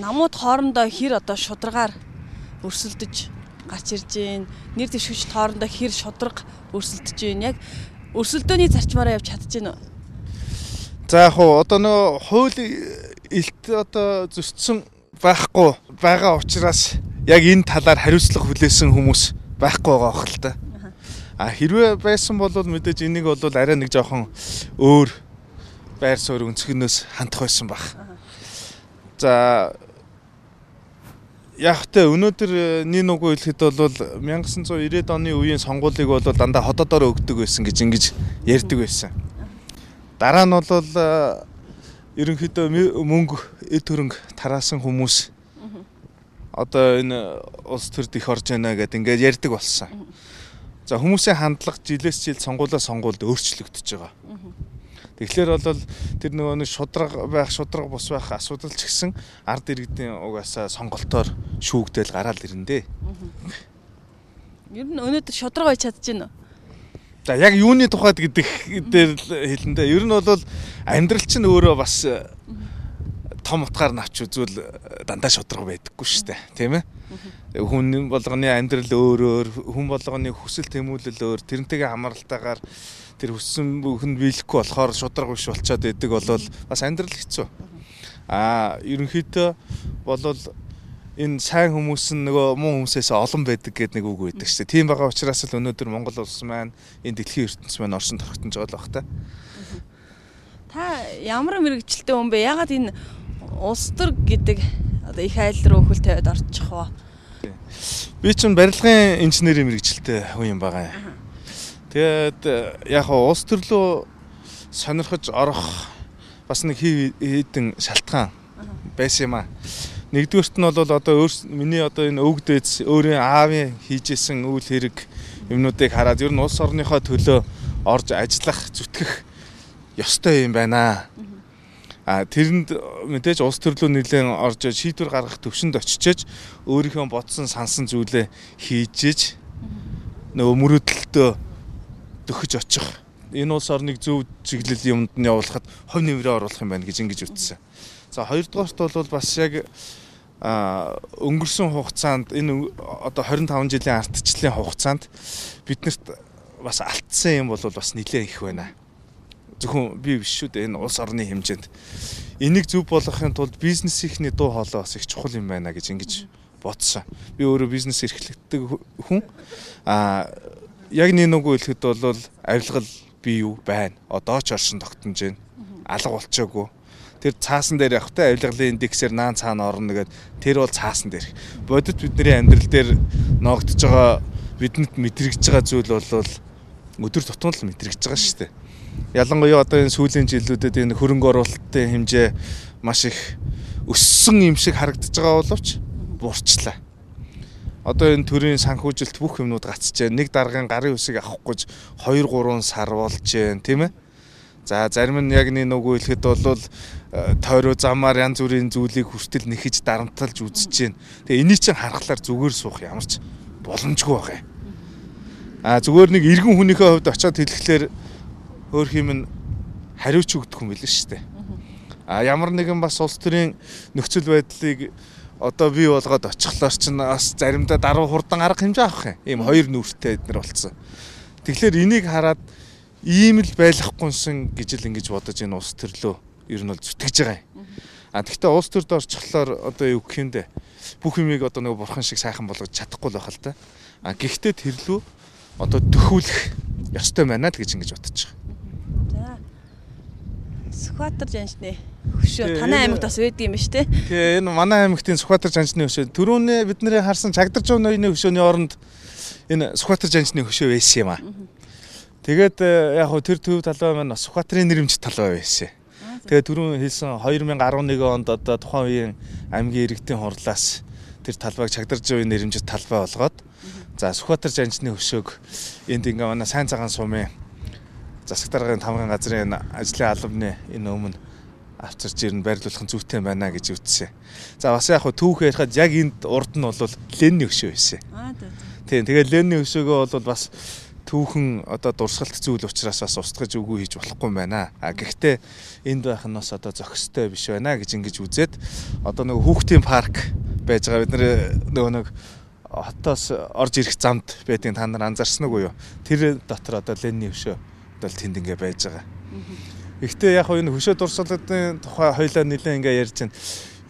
Намууд хоорондоо хэр одоо шударгаар өрсөлдөж гарч ирж байна? Нэр дэвшигч хоорондоо хэр шударга өрсөлдөж байна? Яг өрсөлдөөний зарчмаараа явж чадж байна уу? За яг хуу одоо нөгөө хууль элт одоо зөрчсөн байхгүй байгаа учраас яг энэ талаар хариуцлага хүлээсэн хүмүүс байхгүй байгаа бох л та. А хэрвээ байсан бол мэдээж энийг бол арай нэг жоохон өөр байр суурь өнцгнөөс хандах байсан баг. За яг тэ өнөөдөр нэг нүгөө хэлэхэд бол 1990-ад оны үеийн сонгуулийг бол дандаа ходоодоор өгдөг байсан гэж ингэж ярьдаг байсан. Дараа нь бол ерөнхийдөө мөнгө эд хөрөнгө тараасан хүмүүс одоо энэ улс төрд их орж байна гэдээ ингээд ярьдаг болсон. За хүмүүсийн хандлага жилээс жил сонгуулаа сонгуульд өөрчлөгдөж байгаа. Тэгэхээр бол тэр нөгөө нэг шудраг байх, шудраг бус байх асуудал ч гэсэн ард иргэдийн угаасаа сонголтоор шүүгдэл гараал ирнэ дээ. Ер нь өнөөдөр шудраг байж чадж байна уу? За яг юуны тухайд гэдэг дээр хэлнэ дээ. Ер нь бол амьдрал чинь өөрөө бас том утгаар навч үзвэл дандаа шудраг байдаггүй шүү дээ, тийм ээ. Хүн болгоны амьдрал өөр өөр, хүн болгоны хүсэл тэмүүлэл өөр, тэрнтэйгээ хамааралтайгаар тэр хүссэн бүхэн биелэхгүй болохоор шудраг биш болчиход идэг болол бас амьдрал хэцүү. Аа ерөнхийдөө болол энэ сайн хүмүүс нь нөгөө муу хүмүүсээс олон байдаг гэдэг нэг үг байдаг шүү дээ. Тийм байгаа учраас л өнөөдөр Монгол улс маань энэ дэлхийн ертөнц маань оршин торхтонж байгаа л баг та. Та ямар мэрэгчлээ хүн бэ? Ягаад энэ улс төр гэдэг одоо их айл руу хөл тавиад орчих вэ? Би чинь барилгын инженерийн мэрэгчлээ хүн юм байгаа юм. Тэгээд яг улс төрлөө сонирхож орох бас нэг хідэн шалтгаан байсан юм аа. Нэгдүгээрт нь бол одоо миний одоо энэ өвөг дээдс өөрийн аавын хийжсэн үйл хэрэг юмнуудыг хараад ер нь улс орныхоо төлөө орж ажиллах, зүтгэх ёстой юм байна. А тэрэнд мэдээж улс төрлөө нэлээд орж шийдвэр гаргах төвшөнд очиж өөрийнхөө бодсон сансан зүйлээ хийжээж нөгөө мөрөөдөлтөө дөхөж очих. Энэ улс орныг зөв чиглэл юмд нь явуулахад хувь нэмрээ оруулах юм байна гэж ингэж үзсэн. За хоёрдугаарт бол бас яг өнгөрсөн хугацаанд энэ одоо 25 жилийн ардчлалын хугацаанд биднэрт бас алдсан юм бол бас нэлээд их байна. Зөвхөн би биш шүү дээ, энэ улс орны хэмжээнд. Энийг зөв болгохын тулд бизнесийнхний дуу хоолой бас их чухал юм байна гэж ингэж бодсон. Би өөрөө бизнес эрхлэгдэг хүн. Яг нэг нүгөө хэлэхэд бол авилгал би юу байна. Одоо ч оршин тогтнож байна. Алга болчоогүй. Тэр цаасан дээр явахтай авилгалын индексээр наан цаана орно гэдэг тэр бол цаасан дээр. Бодит бидний амьдрал дээр ноогдож байгаа, бидэнд мэдрэгдэж байгаа зүйл бол өдөр тутмын л мэдрэгдэж байгаа шүү дээ. Ялангуяа одоо энэ сүүлийн жилүүдэд энэ хөрөнгө оруулалтын хэмжээ маш их өссөн юм шиг харагдаж байгаа боловч буурчлаа. Одоо энэ төрийн санхүүжилт бүх юмнууд гацжээ. Нэг даргын гарын үсийг авах гэж 2 3 сар болж байна, тийм ээ. За зарим нь яг нэг нүгөө хэлэхэд бол тойроо замаар янз бүрийн зүйлийг хүртэл нэхэж дарамталж үзэж байна. Тэгээ энийг чинь харахлаар зүгээр суух ямар ч боломжгүй байгаа юм. А зүгээр нэг иргэн хүнийхээ хувьд очиод хэлэхлээр өөр хэм нь хариуч өгдөх юм билээ шүү дээ. А ямар нэгэн бас улс төрийн нөхцөл байдлыг одоо бий болгоод очихлоор чинь бас заримдаа даруй хурдан арга хэмжээ авах юм. Ийм хоёр нүртэй эднэр болцсон. Тэгэхээр энийг хараад ийм л байлгахгүйсэн гэж л ингэж бодож энэ улс төрлөө ер нь бол зүтгэж байгаа юм. А тэгвэл улс төрд орчихлоор одоо юу гэх юм бэ? Бүх юмыг одоо нэг бурхан шиг сайхан болгож чадахгүй л байх л та. А гэхдээ тэрлүү одоо төхүүлэх ёстой байна л гэж ингэж бодож байгаа. За. Сүхбаатар жанжны хөшөө танай аймагт бас байдаг юм ба шүү дээ. Тий, энэ манай аймагтын Сүхбаатар жанжны хөшөө түрүүнээ бидний харсан Чагдарч ноёны хөшөөний оронд энэ Сүхбаатар жанжны хөшөө байсан юм аа. Тэгээд яг хөө тэр төв талбай маань Сүхбаатарын нэрэмжит талбай байсан. Тэгээд түрүүн хэлсэн 2011 онд одоо тухайн үеийн аймгийн иргэдийн хурлаас тэр талбайг Чагдарч ноёны нэрэмжит талбай болгоод за Сүхбаатар жанжны хөшөөг энд ингээ манай сайн цагаан сумын засаг даргын тамгын газрын ажлын албаны энэ өмнө авчирч ирнэ байрлуулах нь зүйтэй байна гэж үзсэн. За бас яг хөө түүх ярихад яг энд урд нь бол Ленний хөшөө байсан. Тийм, тэгээд Ленний хөшөөгөө бол бас түүхэн одоо дурсгалт зүйл учраас бас устгаж үгүй хийж болохгүй юм байна. А гэхдээ энд байх нь бас одоо зохистой биш байна гэж ингэж үзээд одоо нөгөө хүүхдийн парк байж байгаа. Бид нөгөө нэг хотоос орж ирэх замд байдгийг та нар анзаарсан уу юу? Тэр дотор одоо Ленний хөшөө одоо тэнд ингээ байж байгаа. Гэхдээ яг энэ хөшөө дурсгалын тухай хоёлаа нэлээд ингээ ярьж байна.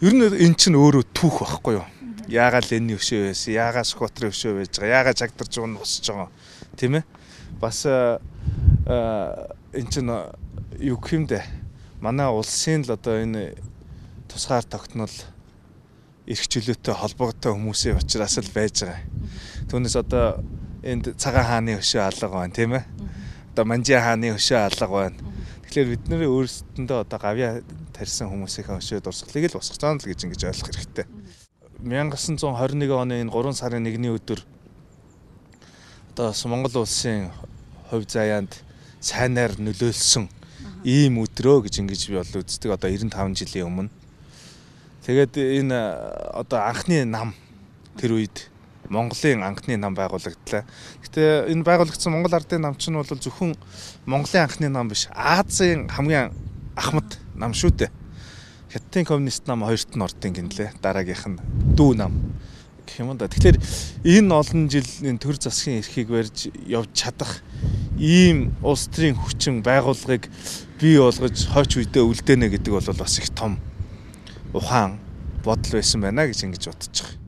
Ер нь эн чинь өөрөө түүх байхгүй юу? Яагаад Ленний хөшөө байсан? Яагаад Сүхбаатарын хөшөө байж байгаа? Яагаад Чагдарч уун босч байгаа? Тийм ээ. Бас эн чинь юу гэх юм бэ? Манай улсын л одоо энэ тусгаар тогтнол эрх чөлөөтэй холбоотой хүмүүсийн учраас л байж байгаа. Түүнээс одоо энд Цагаан хааны хөшөө алга байна, тийм ээ. Одоо Манжин хааны хөшөө алга байна. Тэгэхээр бид нэр өөрсдөндөө одоо гавьяа тарьсан хүмүүсийнхээ хөшөө дурсгалыг л босгож байгаа л гэж ингэж ойлгох хэрэгтэй. 1921 оны энэ 3 сарын 1-ний өдөр одоо бас Монгол улсын хувь заяанд сайнаар нөлөөлсөн ийм өдрөө гэж ингэж би бол үздэг. Одоо 95 жилийн өмнө. Тэгээд энэ одоо анхны нам тэр үед Монголын анхны нам байгуулагдлаа. Гэтэ энэ байгуулагдсан Монгол Ардын нам чинь бол зөвхөн Монголын анхны нам биш, Азийн хамгийн ахмад нам шүү дээ. Хятадын коммунист нам хоёрт нь ордын гинлээ. Дараагийнх нь дүү нам гэх юм да. Тэгэхээр энэ олон жил энэ төр засгийн эрхийг барьж явж чадах ийм улс төрийн хүчин байгууллагыг бий болгож хойч үедээ үлдээнэ гэдэг бол бас их том ухаан бодол байсан байна гэж ингэж бодож байгаа.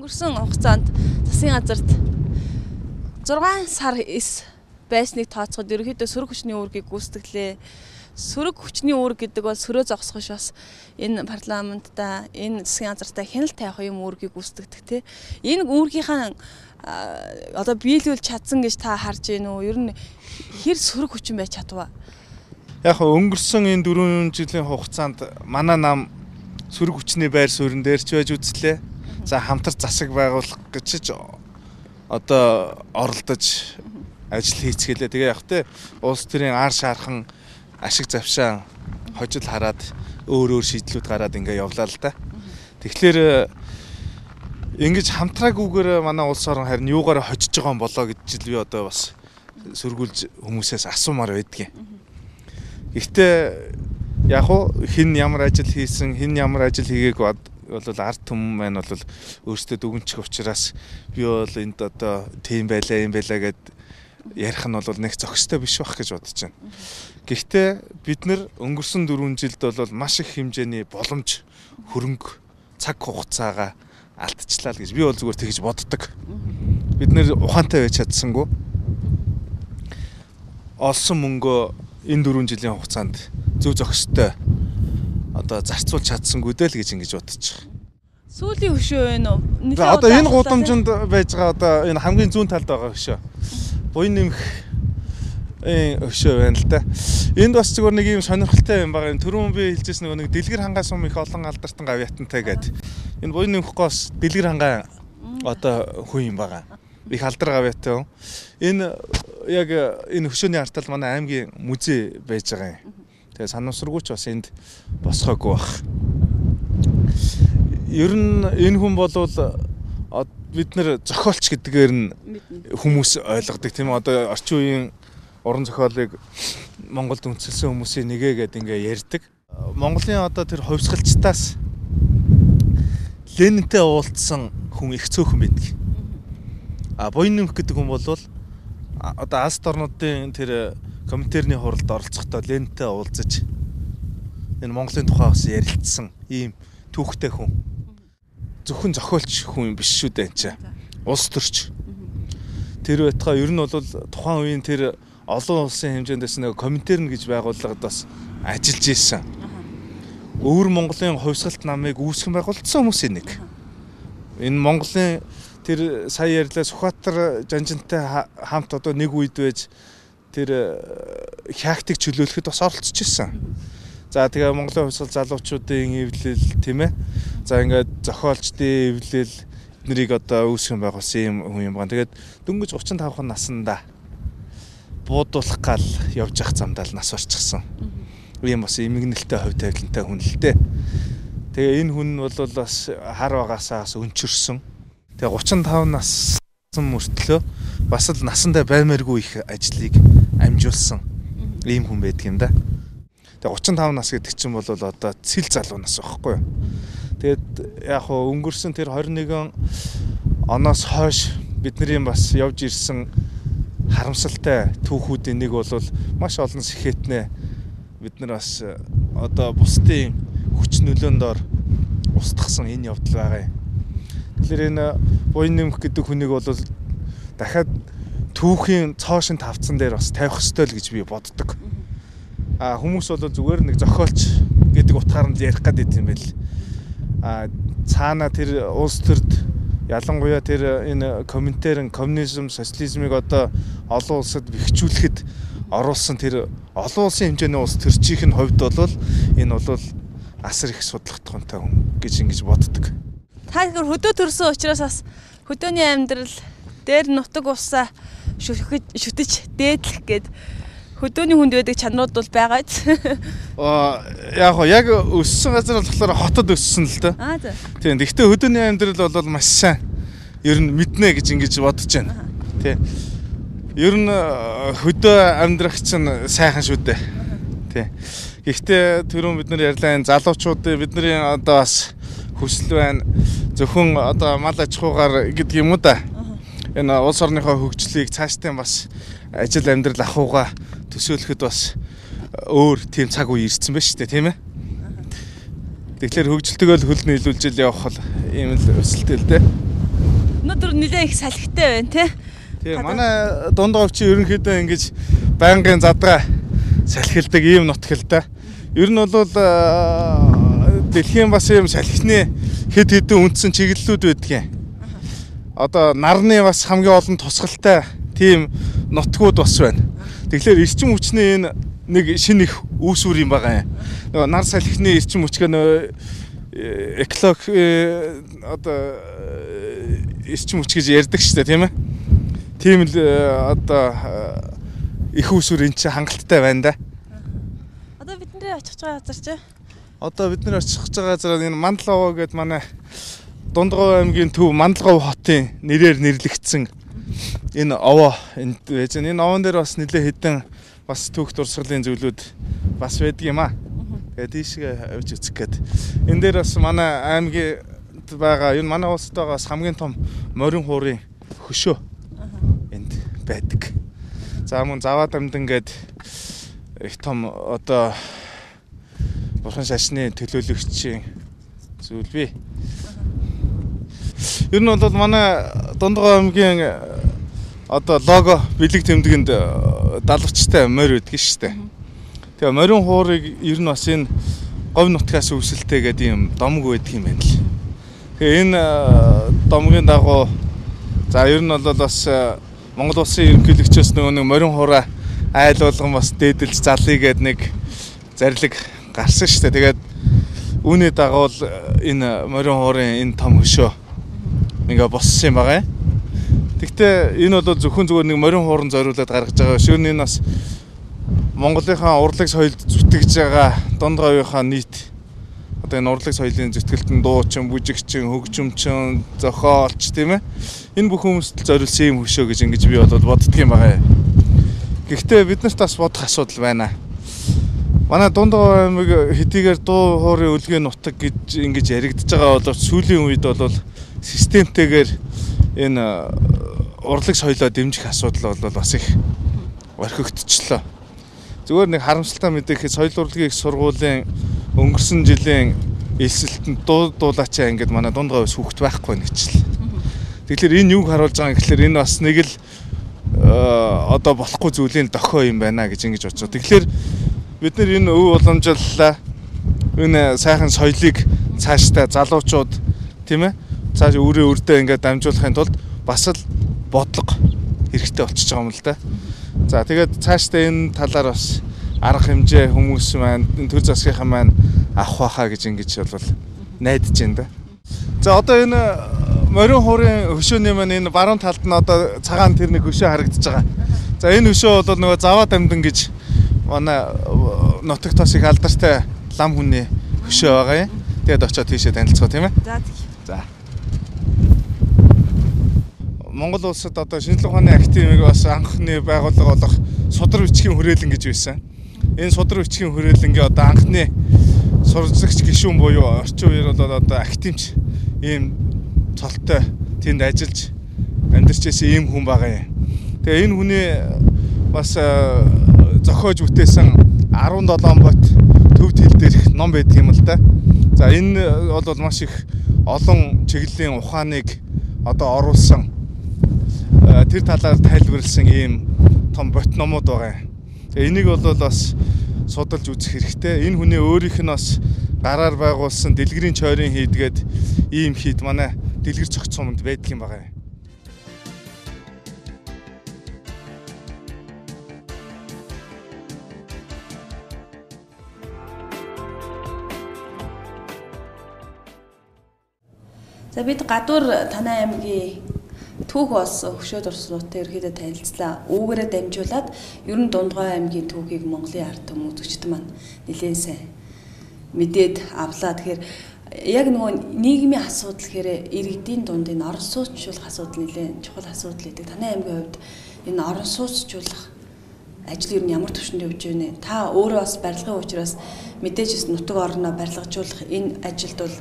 Өнгөрсөн хугацаанд засгийн газарт 6 сар эс байсныг тооцоход ерөнхийдөө сөрөг хүчний үүргийг гүйцэтгэлээ. Сөрөг хүчний үүрэг гэдэг бол сөрөө зогсох биш, бас энэ парламентта, энэ засгийн газартаа хяналт тавих юм үүргийг гүйцэтгэдэг тий. Энэ үүргийнхаа одоо биелүүлж чадсан гэж та харж байна уу? Ер нь хэр сөрөг хүчин байж чадваа? Яг өнгөрсөн энэ 4 жилийн хугацаанд манай нам сөрөг хүчний байр суурин дээр ч байж үзлээ. За хамтар засаг байгуулах гэж ч одоо оролдож ажил хийцгэлээ. Тэгээ яг тэ улс төрийн ар шаархан ашиг завшаан хожил хараад өөр өөр шийдлүүд гараад ингээ явлаа л да. Тэгэхээр ингэж хамтраагүйгээр манай улс орон харин юугаар хожиж байгаа юм болоо гэж би одоо бас сөргүүлж хүмүүсээс асуумаар байдгийн. Гэхдээ яг уу хэн ямар ажил хийсэн, хэн ямар ажил хийгээгүй бол ард түмэн маань бол өөрсдөө дүгнчих учраас би бол энд одоо тийм байлаа, юм байлаа гэд ярих нь бол нэг зохистой биш байх гэж бодож байна. Гэхдээ бид нэр өнгөрсөн 4 жилд бол маш их хэмжээний боломж, хөрөнгө, цаг хугацаагаа алдчихлаа л гэж би бол зүгээр тэгж боддог. Бид нэр ухаантай байж чадсангүй. Олсон мөнгөө энэ 4 жилийн хугацаанд зөв зохистой одоо зарцуулж чадсангүй дээ л гэж ингэж бодож байгаа. Сүүлийн хөшөө байна уу? Одоо энэ гудамжинд байж байгаа одоо энэ хамгийн зүүн талд байгаа хөшөө. Буян нэмэх хөшөө байна л да. Энд бас зүгээр нэг юм сонирхолтой юм байгаа. Түрүүн би хэлжсэн нэг дэлгэр хангаа сум их олон алдартан гавьяатантай гээд. Энэ буян нэмэх гоос дэлгэр хангаа одоо хүн юм байгаа. Их алдар гавьяатай хүн. Энэ яг энэ хөшөөний артал манай аймгийн музей байж байгаа юм. Тэгээ санамсаргүй ч бас энд босгоогүй байх. Ер нь энэ хүн бол бид нэр зохиолч гэдгээр нь хүмүүс ойлгодог тийм ээ. Одоо орчин үеийн уран зохиолыг Монголд үндэслэсэн хүмүүсийн нэгэ гэдэг ингээ ярьдаг. Монголын одоо тэр хувьсгалчдаас Ленинтэй уулзсан хүн их цөөхөн байдаг. А буян нэмэх гэдэг хүн бол одоо Азид орнуудын тэр Коминтерний хуралд оролцохдоо Ленинтэй уулзаж энэ Монголын тухай бас ярилцсан ийм түүхтэй хүн. Зөвхөн зохиолч хүн юм биш шүү дээ энэ чинь. Улс төрч. Тэр байтугай ер нь бол тухайн үеийн тэр олон улсын хэмжээнд байсан нэг Коминтерн гэж байгууллагад бас ажиллаж исэн. Өвөр Монголын хувьсгалт намыг үүсгэн байгуулсан хүмүүсийн нэг. Энэ Монголын тэр сая ярьлаа Сүхбаатар Жанжинтай хамт одоо нэг үед байж тэр хяактыг чөлөөлөхөд бас оролцож ирсэн. За тэгээ Монголын хувьсгал залуучуудын эвлэл тийм ээ. За ингээд зохиолчдын эвлэл эднэрийг одоо үүсгэн байгуулсан юм хүн юм байна. Тэгээд дөнгөж 35 наснда буудуулах гал явж явах замдаа л нас орчихсон. Ийм бас эмгэнэлтэй хувь тавилантай хүн л дээ. Тэгээ энэ хүн бол бас хар багасаа бас өнчөрсөн. Тэгээ 35 нассан мөртлөө бас л насандаа баймааргүй их ажлыг амжуулсан ийм хүн байдаг юм да. Тэгээ 35 нас гэдэг чинь бол одоо цэл залуу нас байхгүй юу. Тэгээд яг хөө өнгөрсөн тэр 21 оноос хойш бидний бас явж ирсэн харамсалтай түүхүүдийн нэг бол маш олон сэхэтнээ бид нар бас одоо бусдын хүч нөлөөнд ор устгасан энэ явдал байгаа юм. Тэгэхээр энэ Буян нэмэх гэдэг хүнийг бол дахиад түүхийн цоошин тавцан дээр бас тавих ёстой л гэж би боддог. А хүмүүс бол зүгээр нэг зохиолч гэдэг утгаар нь ярих гэдэг юм байл. А цаана тэр улс төрд ялангуяа тэр энэ комментарийн коммунизм, социализмыг одоо олон улсад бэхжүүлэхэд оруулсан тэр олон улсын хэмжээний улс төрчийнх нь хувьд бол энэ бол асар их судлах тухантай хүн гэж ингэж боддог. Та тэгэхээр хөдөө төрсөн учраас бас хөдөөний амьдрал дээр нутаг усаа шүтэж дээдлэх гээд хөдөөний хүнд байдаг чанарууд бол байгаа биз? Яг яг өссөн газар болохоор хотод өссөн л доо. Аа за. Тийм. Гэхдээ хөдөөний амьдрал бол маш сайн ер нь мэднэ гэж ингэж бодож байна. Тийм. Ер нь хөдөө амьдрах чинь сайхан шүү дээ. Тийм. Гэхдээ түрүүн бид нар ярьлаа энэ залуучуудын бидний одоо бас хүсэл байна. Зөвхөн одоо мал аж ахуйгаар гэдэг юм уу да. Энэ улс орныхоо хөгжлийг цаашдаа бас ажил амьдрал ахуйгаа төсөөлөхөд бас өөр тийм цаг үе ирсэн байна шүү дээ, тийм ээ. Тэгэхээр хөгжилтэйгөө л хөл нийлүүлж л явах бол ийм л өсөлттэй л дээ. Өнөөдөр нэлээд их салхитай байна, тий? Тийм, манай Дундговь чи ерөнхийдөө ингэж байнгын задгаа салхилдаг ийм нутаг л да. Ер нь бол дэлхийн бас ийм салхины хэд хэдэн үндсэн чиглэлүүд байдгийн. Одоо нарны бас хамгийн олон тусгалтай тийм нутгууд бас байна. Тэгэхээр эрчим хүчний энэ нэг шинэ их үүсвэр юм байгаа юм. Нөгөө нар салхины эрчим хүчгээ нөгөө экологи одоо эрчим хүч гэж ярьдаг шүү дээ, тийм ээ. Тийм л одоо их үүсвэр энэ чинь хангалттай байна да. Одоо бидний очих байгаа газар чи? Одоо бид нар очих байгаа газар энэ Мандалговь гэдэг манай Дундговь аймгийн төв Мандалговь хотын нэрээр нэрлэгдсэн энэ овоо энд байж байна. Энэ овоон дээр бас нэлээ хэдэн бас түүх дурсгалын зүйлүүд бас байдаг юм аа. Тэгээд тийшээ авч үзэх гээд. Энэ дээр бас манай аймгийн байгаа энэ манай улсад байгаа бас хамгийн том морин хуурын хөшөө энд байдаг. За мөн Заваа дамдан гээд их том одоо бурхан шашны төлөөлөгчийн зүйл бий. Ер нь бол манай Дундговь аймгийн одоо лого бэлэг тэмдэгэнд далавчтай морь байдаг шүү дээ. Тэгээ морин хуурыг ер нь бас энэ говь нутгаас үүсэлтэй гэдэг юм домог байдаг юм байна л. Тэгээ энэ домгийн дагуу за ер нь бол бас Монгол улсын ерөнхийлөгчөөс нөгөө нэг морин хуураа айл болгон бас дээдэлж залъя гээд нэг зарлиг гарсан шүү дээ. Тэгээд үүний дагуу л энэ морин хуурын энэ том хөшөө ингээ боссон юм байгаа юм. Гэхдээ энэ бол зөвхөн зүгээр нэг морин хууран зориулаад гаргаж байгаа биш. Энэ бас Монголынхаа урлаг соёлд зүтгэж байгаа Дундговийнхаа нийт одоо энэ урлаг соёлын зүтгэлт нь дуучин, бүжигчин, хөгжимчин, зохиолч тийм ээ. Энэ бүх хүмүүст л зориулсан юм хөшөө гэж ингэж би бол боддөг юм байгаа юм. Гэхдээ бид нарт бас бодох асуудал байна. Манай Дундговь аймаг хэдийгээр дуу хуурын өлгийн нутаг гэж ингэж яригдж байгаа боловч сүүлийн үед бол системтэйгээр энэ урлаг соёлоо дэмжих асуудал бол бас их орхигдчихлоо. Зүгээр нэг харамсалтай мэдээ гэхэд соёл урлагийн их сургуулийн өнгөрсөн жилийн элсэлтэнд дуулаачаа ингээд манай Дундговьс хүүхэд байхгүй нэгчлээ. Тэгэхээр энэ юуг харуулж байгаа юм гэхэлэр энэ бас нэг л одоо болохгүй зүйлийн дохио юм байна гэж ингэж бодож байгаа. Тэгэхээр бид нар энэ өв уламжлалаа энэ сайхан соёлыг цаашдаа залуучууд тийм ээ цааш өөрөө өрдөө ингээд дамжуулахын тулд бас л бодлого хэрэгтэй болчихж байгаа юм л да. За тэгээд цаашдаа энэ талаар бас арга хэмжээ хүмүүс маань төр засгийнхаа маань авах байхаа гэж ингэж бол найдаж байна да. За одоо энэ морин хуурын хөшөөний маань энэ баруун талд нь одоо цагаан тэр нэг хөшөө харагдаж байгаа. За энэ хөшөө бол нөгөө Заваа дамдан гэж манай нутагт бас их алдартай лам хүний хөшөө байгаа юм. Тэгээд очиод тийшээ танилцгаа тийм ээ. За. За. Монгол улсад одоо шинжлэх ухааны академиг бас анхны байгууллага болох судар бичгийн хүрээлэн гэж байсан. Энэ судар бичгийн хүрээлэнгийн одоо анхны сурлагч гишүүн буюу орчин үеэр бол одоо академич ийм цолтой тэнд ажиллаж амьдарч байсан ийм хүн байгаа юм. Тэгээ энэ хүний бас зохиож бүтээсэн 17 бот төвд хэл дээрх ном байдаг юм л да. За энэ бол маш их олон чиглэлийн ухааныг одоо оруулсан тэр талаар тайлбарласан ийм том бот номууд байгаа юм. Тэгээ энийг бол бас судалж үзэх хэрэгтэй. Энэ хүний өөрийнх нь бас гараар байгуулсан дэлгэрийн чойрын хийдгээд ийм хийд манай дэлгэр цогц суманд байдаг юм байгаа юм. За бид гадуур Танай аймгийн түүх болсон хөшөө дурснуудтай ерөөдөө танилцлаа. Үүгээрээ дамжуулаад ер нь Дундгой аймгийн түүхийг Монголын ард түмэн үзэгчд маань нэлээд сайн мэдээд авлаа. Тэгэхээр яг нөгөө нийгмийн асуудал гэхээр иргэдийн дунд энэ орон сууцчлах асуудал нэлээд чухал асуудал гэдэг. Танай аймгийн хувьд энэ орон сууцчлах ажил ер нь ямар түвшинд явж байна вэ? Та өөрөө бас барилгын учраас мэдээж нутаг орноо барилгажуулах энэ ажилд бол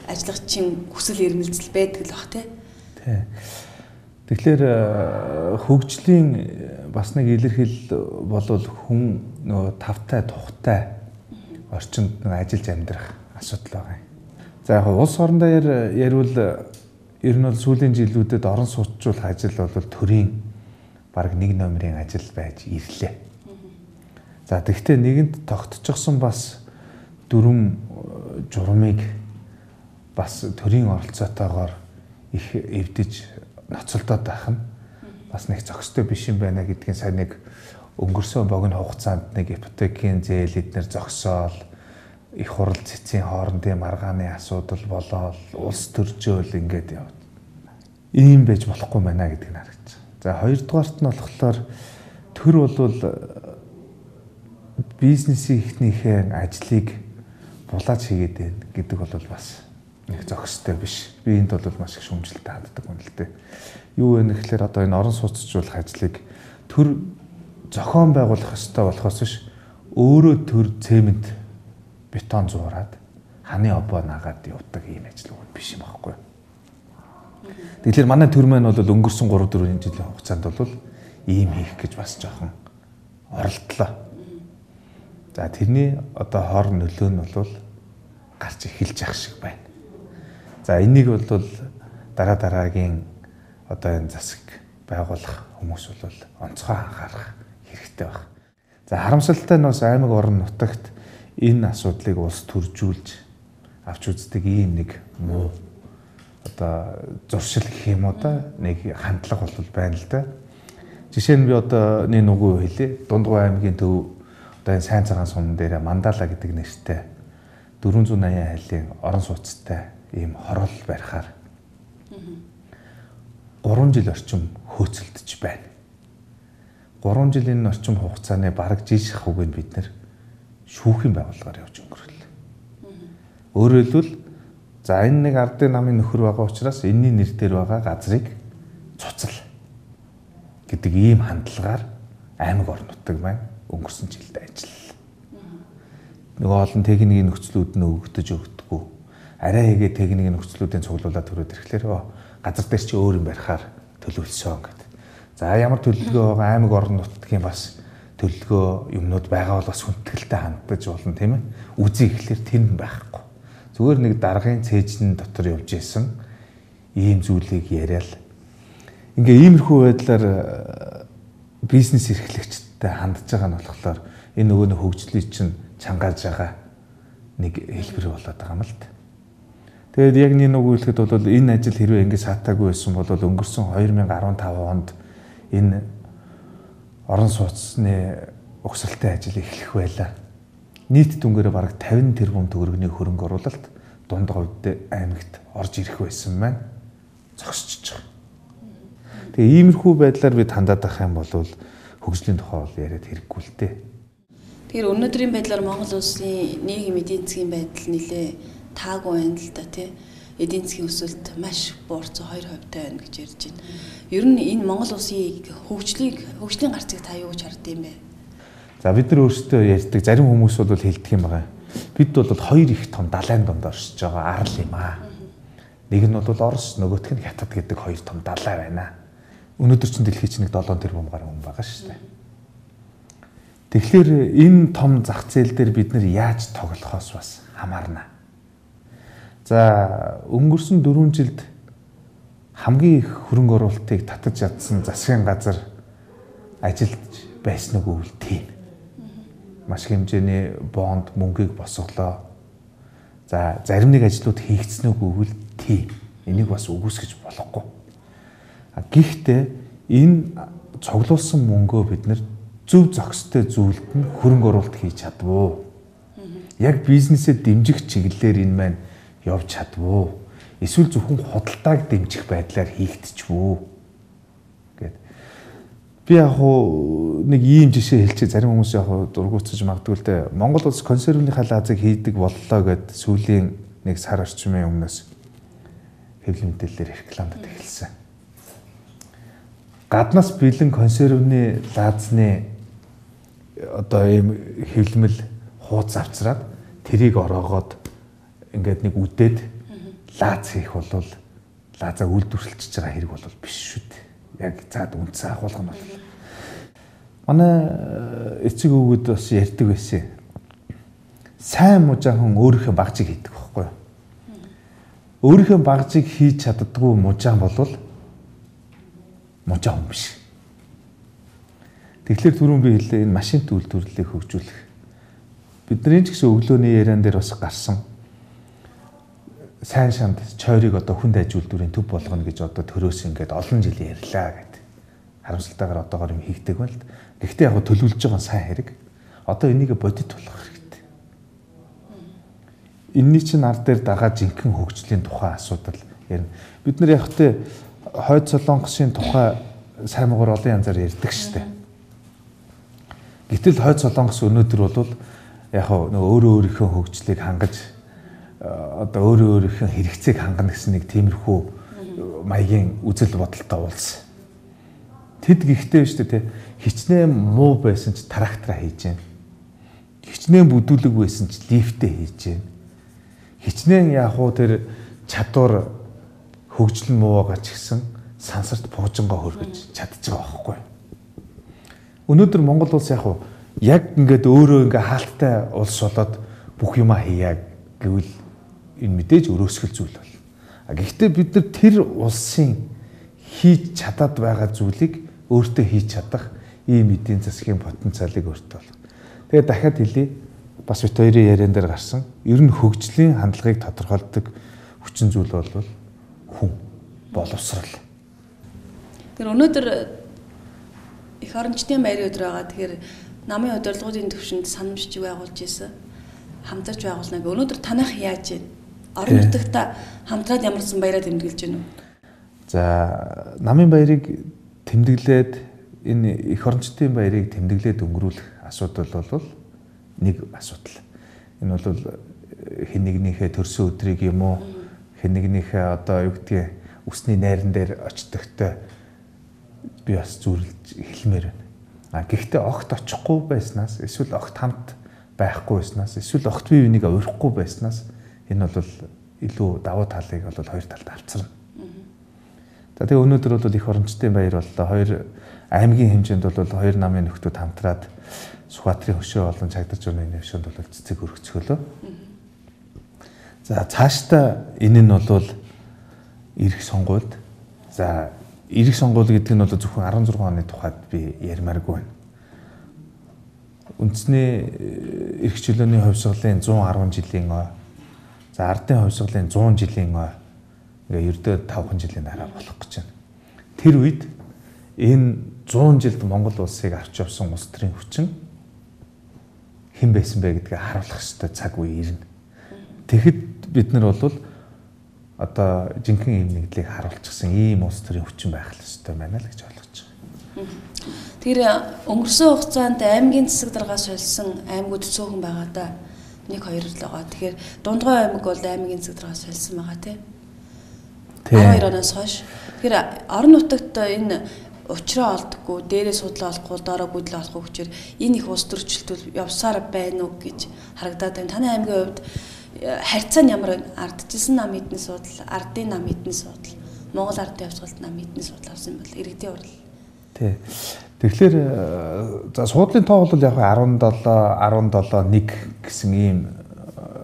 ажиллагчийн хүсэл эрмэлзэл байдаг л бах тий. Тий. Тэгэхээр хөгжлийн бас нэг илэрхийлэл болвол хүн нөгөө тавтай тухтай орчинд нэг ажиллаж амьдрах асуудал байгаа юм. За яг улс орондоо ярил ер нь бол сүүлийн жилүүдэд орон сууцчлах ажил бол төрийн бараг нэг номерын ажил байж ирлээ. За тэгвэл нэгэнт тогтчихсон бас дүрм журмыг бас төрийн оролцоотойгоор их эвдэж ноцолдоод байх нь бас нэг зохистой биш юм байна гэдгийг сайн нэг өнгөрсөн богино хугацаанд нэг ипотекийн зээл эднэр зогсоол их хурал цэцгийн хоорондын маргааны асуудал болоод улс төржөөл ингээд явд. Ийм байж болохгүй байна гэдгийг харагдаж. За хоёрдугаарт нь болохоор төр бол бизнесийн ихнийхээ ажлыг булаач хийгээд байна гэдэг бол бас нэг зохистой биш. Би энд бол маш их шүүмжлэлтэй ханддаг юм л дээ. Юу вэ гэхээр одоо энэ орон сууцчлах ажлыг төр зохион байгуулах ёстой болохоос биш өөрөө төр цемент бетон зуураад ханы обоо нагаад явдаг ийм ажил үг биш юм аахгүй. Тэгэхээр манай төр маань бол өнгөрсөн 3-4 жилийн хугацаанд бол ийм хийх гэж бас жоохон оролдлоо. За тэрний одоо хор нөлөө нь бол гарч эхэлж явах шиг байна. За энийг бол дараа дараагийн одоо энэ засаг байгуулах хүмүүс бол онцгой анхаарах хэрэгтэй байх. За харамсалтай нь бас аймаг орон нутагт энэ асуудлыг улс төржүүлж авч үздэг ийм нэг муу одоо зуршил гэх юм уу да нэг хандлага бол байна л да. Жишээ нь би одоо нэг нүгүү хэлье. Дундгой аймгийн төв одоо энэ сайн цагаан сум дээр Мандала гэдэг нэртэй 480 айлын орон сууцтай ийм хороол барихаар 3 жил орчим хөөцөлдөж байна. 3 жилийн орчим хугацааны бараг жил шахууг нь бид нэр шүүхийн байгууллагаар явж өнгөрөөлөө. Өөрөөр хэлбэл за энэ нэг ардын намын нөхөр байгаа учраас энэний нэр дээр байгаа газрыг цуцал гэдэг ийм хандлагаар аймаг орон нутаг маань өнгөрсөн жилд ажиллалаа. Нөгөө олон техникийн нөхцлүүд нь өгөгдөж өгдөггүй. Арай хийгээ техникийн нөхцлүүдийн цуглуулаад төрөөд ирэхлээр газар дээр чи өөр юм барихаар төлөвлөсөн гэдэг. За ямар төлөвлөгөө байгаа аймаг орон нутгийн бас төлөвлөгөө юмнууд байгаа бол бас хүндэтгэлтэй хандаж болно тийм ээ. Үзий ихлээр тэр нь байхгүй. Зүгээр нэг даргын цээжин дотор явж исэн ийм зүйлийг яриад ингээ иймэрхүү байдлаар бизнес эрхлэгчдтэй хандж байгаа нь болохоор энэ нөгөө нэг хөгжлийг чинь чангааж байгаа нэг хэлбэр болоод байгаа юм л та. Тэгээд яг нэг үг хэлэхэд бол энэ ажил хэрвээ ингэ саатаагүй байсан бол өнгөрсөн 2015 онд энэ орон сууцны угсралтай ажил эхлэх байлаа. Нийт дүнгээрээ бараг 50 тэрбум төгрөгийн хөрөнгө оруулалт Дундговь аймагт орж ирэх байсан маань зогсчихж байгаа. Тэгээ иймэрхүү байдлаар бид хандаад байх юм бол хөгжлийн тухай бол яриад хэрэггүй л дээ. Тэгэхээр өнөөдрийн байдлаар Монгол улсын нийгэм эдийн засгийн байдал нэлээ таагүй байна л да тий. Эдийн засгийн өсөлт маш буурсан 2% таа байна гэж ярьж байна. Ер нь энэ Монгол улсын хөгжлийн гарцыг та юу гэж хардсан юм бэ? За бид нар өөрсдөө ярьдаг зарим хүмүүс бол хэлдэг юм байгаа. Бид бол хоёр их том далайн дунд оршиж байгаа арал юм аа. Нэг нь бол Орос, нөгөөх нь Хятад гэдэг хоёр том далай байна. Өнөөдөр чинь дэлхийд чинь 7 тэрбум гаруй хүн байгаа шүү дээ. Тэгэхээр энэ том зах зээл дээр бид нар яаж тоглохоос бас хамаарна. За өнгөрсөн 4 жилд хамгийн их хөрөнгө оруулалтыг татаж чадсан засгийн газар ажиллаж байсан уу гэвэл тийм. Маш хэмжээний бонд мөнгийг босголоо. За зарим нэг ажлууд хийгдсэн үү гэвэл тийм. Энийг бас үгүйсгэж болохгүй. Гэхдээ энэ цуглуулсан мөнгөө бид нэр зөв зохистой зүйлд нь хөрөнгө оруулалт хийж чадвуу. Яг бизнесээ дэмжих чиглэлээр энэ маань явж чадвуу. Эсвэл зөвхөн худалдааг дэмжих байдлаар хийгдчихвүү гэд. Би яг хуу нэг ийм жишээ хэлчихэ, зарим хүмүүс яг хуу дургуутсаж магадгүй л дээ. Монгол улс консервныхаа лазыг хийдэг боллоо гэд сүүлийн нэг сар орчмын өмнөөс хэвлэл мэдээлэлээр рекламад эхэлсэн. Гаднаас бэлэн консервны лазны одоо ийм хэвлэмэл хууц авчраад тэрийг ороогоод ингээд нэг үдээд лаз хийх бол лазаа үйлдвэрлэж байгаа хэрэг бол биш шүү дээ. Яг цаад үндсэн агуулга нь бол. Манай эцэг өвгөд бас ярьдаг байсан. Сайн мужаан хүн өөрийнхөө багжийг хийдэг байхгүй юу? Өөрийнхөө багжийг хийж чаддаггүй мужаан бол мужаан хүн биш. Тэгэхээр түрүүн би хэллээ, энэ машинт үйлдвэрлэлийг хөгжүүлэх. Бидний ч гэсэн өглөөний яриан дээр бас гарсан. Сайн шанд чойрыг одоо хүн дайж үйлдвэрийн төв болгоно гэж одоо төрөөс ингээд олон жил ярьлаа гэд. Харамсалтайгаар одоогоор юм хийгдэг байна л. Гэхдээ яг төлөвлөж байгаа сайн хэрэг. Одоо энийг бодит болгох хэрэгтэй. Энийний чинь ард дээр дагаа жинхэнэ хөгжлийн тухай асуудал ярина. Бид нар яг тэ хойд Солонгосын тухай сайн муугар олон янзаар ярьдаг штэ. Гэтэл хойд Солонгос өнөөдөр бол яг нөгөө өөрөө өөрийнхөө хөгжлийг хангаж одоо өөрөө өөрийнхөө хэрэгцээг хангана гэсэн нэг тиймэрхүү маягийн үзэл бодолтой улс. Тэд гэхдээ биш үү те, хичнээн муу байсан ч трактораа хийж гэн. Хичнээн бүдүүлэг байсан ч лифтээ хийж гэн. Хичнээн яг уу тэр чадвар хөгжил нь муу байгаа ч гэсэн сансарт пуужингаа хөргөж чадчих байгаа байхгүй. Өнөөдөр Монгол улс яг уу яг ингээд өөрөө ингээ хаалттай улс болоод бүх юмаа хийя гэвэл энэ мэдээж өрөөсгөл зүйл бол. А гэхдээ бид нар тэр улсын хийж чадаад байгаа зүйлийг өөртөө хийж чадах ийм эдийн засгийн потенциалыг өөртөө олох. Тэгээд дахиад хэлье. Бас бит хоёрын яриан дээр гарсан. Ер нь хөгжлийн хандлагыг тодорхойлдог хүчин зүйл бол хүн, боловсрал. Тэр өнөөдөр эх орончдын баярын өдөр байгаа. Тэгэхээр намын удирдлагуудын төвшөнд санамжчиг байгуулж ирсэн. Хамтарч байгуулна. Өнөөдөр танах яаж вэ? Орон нутагта хамтраад ямарсан баяраа тэмдэглэж байна уу? За, намын баярыг тэмдэглээд энэ эх орончдын баярыг тэмдэглээд өнгөрүүлэх асуудал бол нэг асуудал. Энэ бол хэн нэгнийхээ төрсөн өдрийг юм уу, хэн нэгнийхээ одоо юу гэдгийг үсний найран дээр очдогтой би бас зүрлж хэлмээр байна. А гэхдээ огт очихгүй байснаас, эсвэл огт хамт байхгүй байснаас, эсвэл огт бие биенийг урихгүй байснаас энэ бол илүү давуу талыг бол хоёр талд авцарна. За тэгээ өнөөдөр бол эх орончдын баяр боллоо. Хоёр аймгийн хэмжээнд бол хоёр намын нөхдүүд хамтраад Сүхбаатарын хөшөө болон Чагдарч унын хөшөөнд бол цэцэг өргөцгөлөө. За цаашдаа энэ нь бол эрх сонгуульд. За эрх сонгуул гэдэг нь бол зөвхөн 16 оны тухайд би ярмааргүй байна. Үндэсний эрх чөлөөний хувьсгалын 110 жилийн ой. За ардын хувьсгалын 100 жилийн ой. Ингээ ердөө 5 жилийн дараа болох гэж байна. Тэр үед энэ 100 жилд Монгол улсыг авч явсан улс төрийн хүчин хэн байсан бэ гэдгээ харуулах ёстой цаг үе ирнэ. Тэгэхэд бид нар бол одоо жинхэнэ ийм нэгдлийг харуулчихсан ийм улс төрийн хүчин байх ёстой байна л гэж ойлгож байгаа. Тэр өнгөрсөн хугацаанд аймгийн засаг даргаа сольсон аймагуд цөөхөн байгаа да. 1 2 л байгаа. Тэгэхээр Дундгой аймаг бол аймгийн засаг даргаа сольсон байгаа тий. 12 оноос хойш. Тэгэхээр орон нутагт энэ учраа олдохгүй, дээрээ судлаа олохгүй, доороо гүйдлээ олохгүй хүчээр энэ их улс төрчлөлт явсаар байна уу гэж харагдаад байна. Таны аймгийн хувьд харьцаа нь ямар вэ? Ардчилсан нам эдний судал, ардын нам эдний судал, Монгол ардын явцгалт нам эдний судал авсан бол иргэдийн хурал. Тий. Тэгэхээр за суудлын тоо бол яг 17 17 1 гэсэн ийм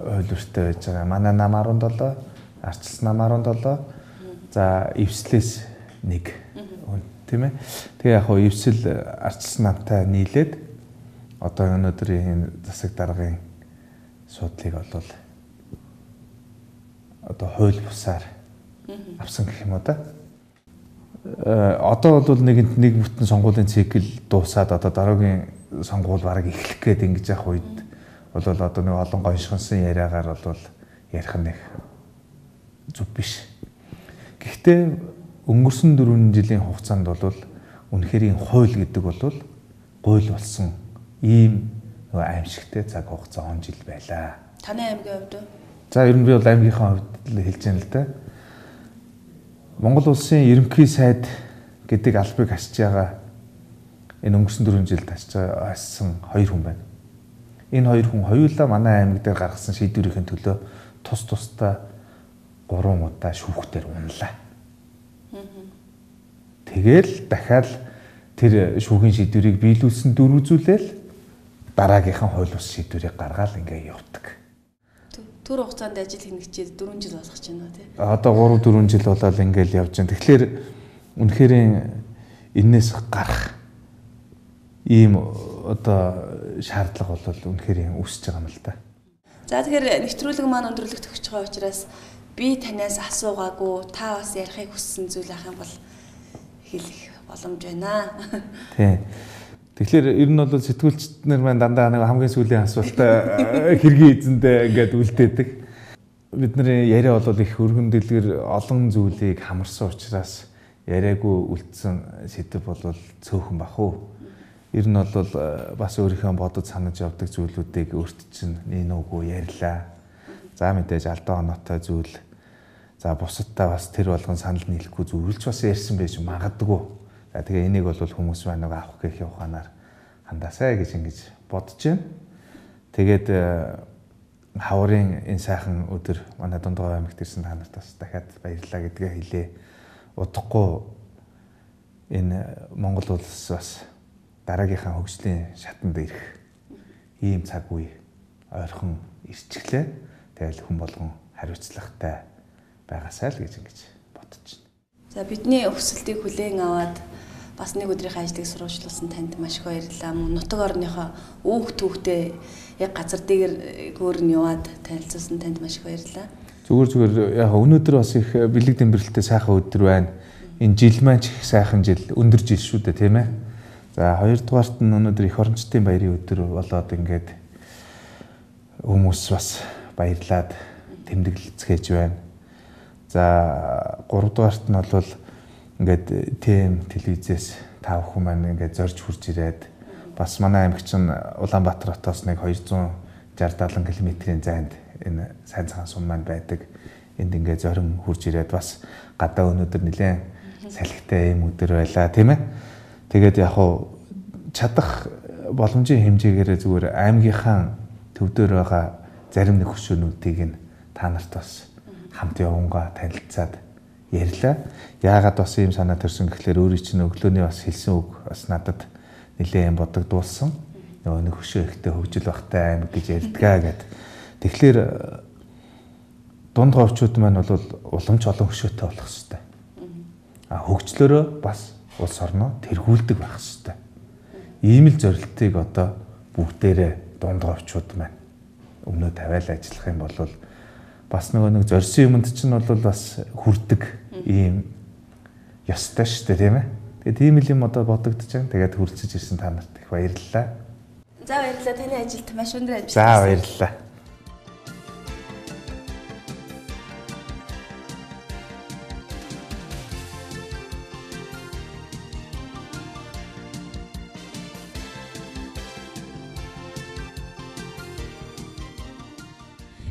хувилбартай байж байгаа. Манай нам 17, Арчилсан нам 17. За эвслээс 1 хүн тийм ээ. Тэгээ яг хуу эвсэл арчилсан намтай нийлээд одоо өнөөдрийн энэ засаг даргын суудлыг бол одоо хууль бусаар авсан гэх юм уу да. Одоо бол нэгэнт нэг бүтэн сонгуулийн цикл дуусаад одоо дараагийн сонгуул бараг эхлэх гээд ингэж явах үед бол одоо нэг олон гоншгонсон яриагаар бол ярих нь их зүв биш. Гэхдээ өнгөрсөн 4 жилийн хугацаанд бол үнэхээр хууль гэдэг бол гуйл болсон ийм нөгөө аимшигтэй цаг хугацаа он жил байлаа. Таны аймгийн хувьд үү? За ер нь би бол аймгийнхаа хувьд л хэлж байна л да. Монгол улсын ерөнхий сайд гэдэг албыг хасж байгаа энэ өнгөрсөн 4 жилд хассан 2 хүн байна. Энэ 2 хүн хоёулаа манай аймаг дээр гаргасан шийдвэрийн төлөө тус тусдаа 3 удаа шүүхтэр унлаа. Тэгэл дахиад тэр шүүхийн шийдвэрийг биелүүлсэн дүр үзүүлээл дараагийнхан хууль бус шийдвэрийг гаргаал ингээ явдаг. Түр хугацаанд ажил хийнэгчээд 4 жил болох ч байна тий. Одоо 3 4 жил болоод ингээл явж байна. Тэгэхээр үнэхээр энээс гарах ийм одоо шаардлага бол үнэхээр үүсэж байгаа юм л да. За тэгэхээр нэвтрүүлэг маань өндөрлөгт өгч байгаа учраас би танаас асуугаагүй та бас ярихыг хүссэн зүйл ах юм бол хэлэх боломж байна. Тий. Тэгэхээр ер нь бол сэтгүүлчид нар маань дандаа нэг хамгийн сүүлийн асуултаа хэргийн эзэндээ ингээд үлдээдэг. Бидний яриа бол их өргөн дэлгэр олон зүйлийг хамарсан учраас яриаггүй үлдсэн сэдэв бол цөөхөн бах уу. Ер нь бол бас өөрийнхөө бодож санаж явдаг зүйлүүдийг өөрт чинь нүүгүй ярьлаа. За мэдээж алдаа оноотой зүйл. За бусадтай бас тэр болгон санал нийлэхгүй зүйлч бас ярьсан байж магадгүй. За тэгээ энийг бол хүмүүс маань нэг авах гэх ухаанаар хандаасай гэж ингэж бодож байна. Тэгээд хаврын энэ сайхан өдөр манай Дундгов аймагт ирсэн та нарт бас дахиад баярлалаа гэдгээ хэлье. Удахгүй энэ Монгол улс бас дараагийнхаа хөгжлийн шатанд ирэх ийм цаг үе ойрхон ирчихлээ. Тэгэл хүн болгон хариуцлагатай байгаасай л гэж ингэж бодож байна. За бидний өсөлтийг хүлээн аваад бас нэг өдрийнхээ ажлыг сурвалжлуулсан танд маш их баярлалаа. Мөн нутаг орныхоо үүх түүхтэй яг газар дээгүүр нь яваад танилцуулсан танд маш их баярлалаа. Зүгээр яг өнөөдөр бас их бэлэг дэмбэрэлтэй сайхан өдөр байна. Энэ жил маань ч их сайхан жил, өндөр жил шүү дээ, тийм ээ. За хоёрдугаарт нь өнөөдөр их орончдын баярын өдөр болоод ингээд хүмүүс бас баярлаад тэмдэглэцгээж байна. За гуравдугаарт нь бол ингээд ТМ телевизээс та бүхэн маань ингээд зорж хурж ирээд бас манай аймаг чинь Улаанбаатар хотоос нэг 260 70 км-ийн зайд энэ сайн цагаан сум маань байдаг. Энд ингээд зорин хурж ирээд бас гадаа өнөөдөр нэлээд салхитай юм өдөр байлаа, тийм ээ. Тэгээд яг хуу чадах боломжийн хэмжээгээрээ зүгээр аймгийнхаа төвдөр байгаа зарим нэг хөшөөнүүдийг нь та нарт бас хамт явангаа танилцаад ярьлаа. Яагаад бас ийм санаа төрсөн гэхлээр өөрийн чинь өглөөний бас хэлсэн үг бас надад нэлээд юм бодогдуулсан. Нөгөө нэг хөшөө ихтэй хөгжил багтай аймаг гэж ярьдгаа гэд. Тэгэхээр дунд говьчууд маань бол уламж олон хөшөөтэй болох ёстой. А хөгжлөөрөө бас улс орноо тэргүүлдэг байх ёстой. Ийм л зорилтыг одоо бүгдээрээ дунд говьчууд маань өмнөө тавиал ажиллах юм бол бас нөгөө нэг зорьсон юмд чинь бол бас хүрдэг ийм ёстой шүү дээ, тийм ээ. Тэгээ тийм л юм одоо бодогдож байна. Тэгээд хүрэлцэж ирсэн та нарт их баярлалаа. За баярлалаа. Таны ажилд маш өндөр амжилт. За баярлалаа.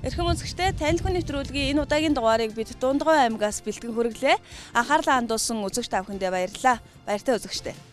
Эрхэм үзэгчдээ, танил хүн нэвтрүүлгийн энэ удаагийн дугаарыг бид Дундгов аймгаас бэлтгэн хүргэлээ. Анхаарлаа хандуулсан үзэгч та бүхэндээ баярлалаа. Баяртай үзэгчдээ.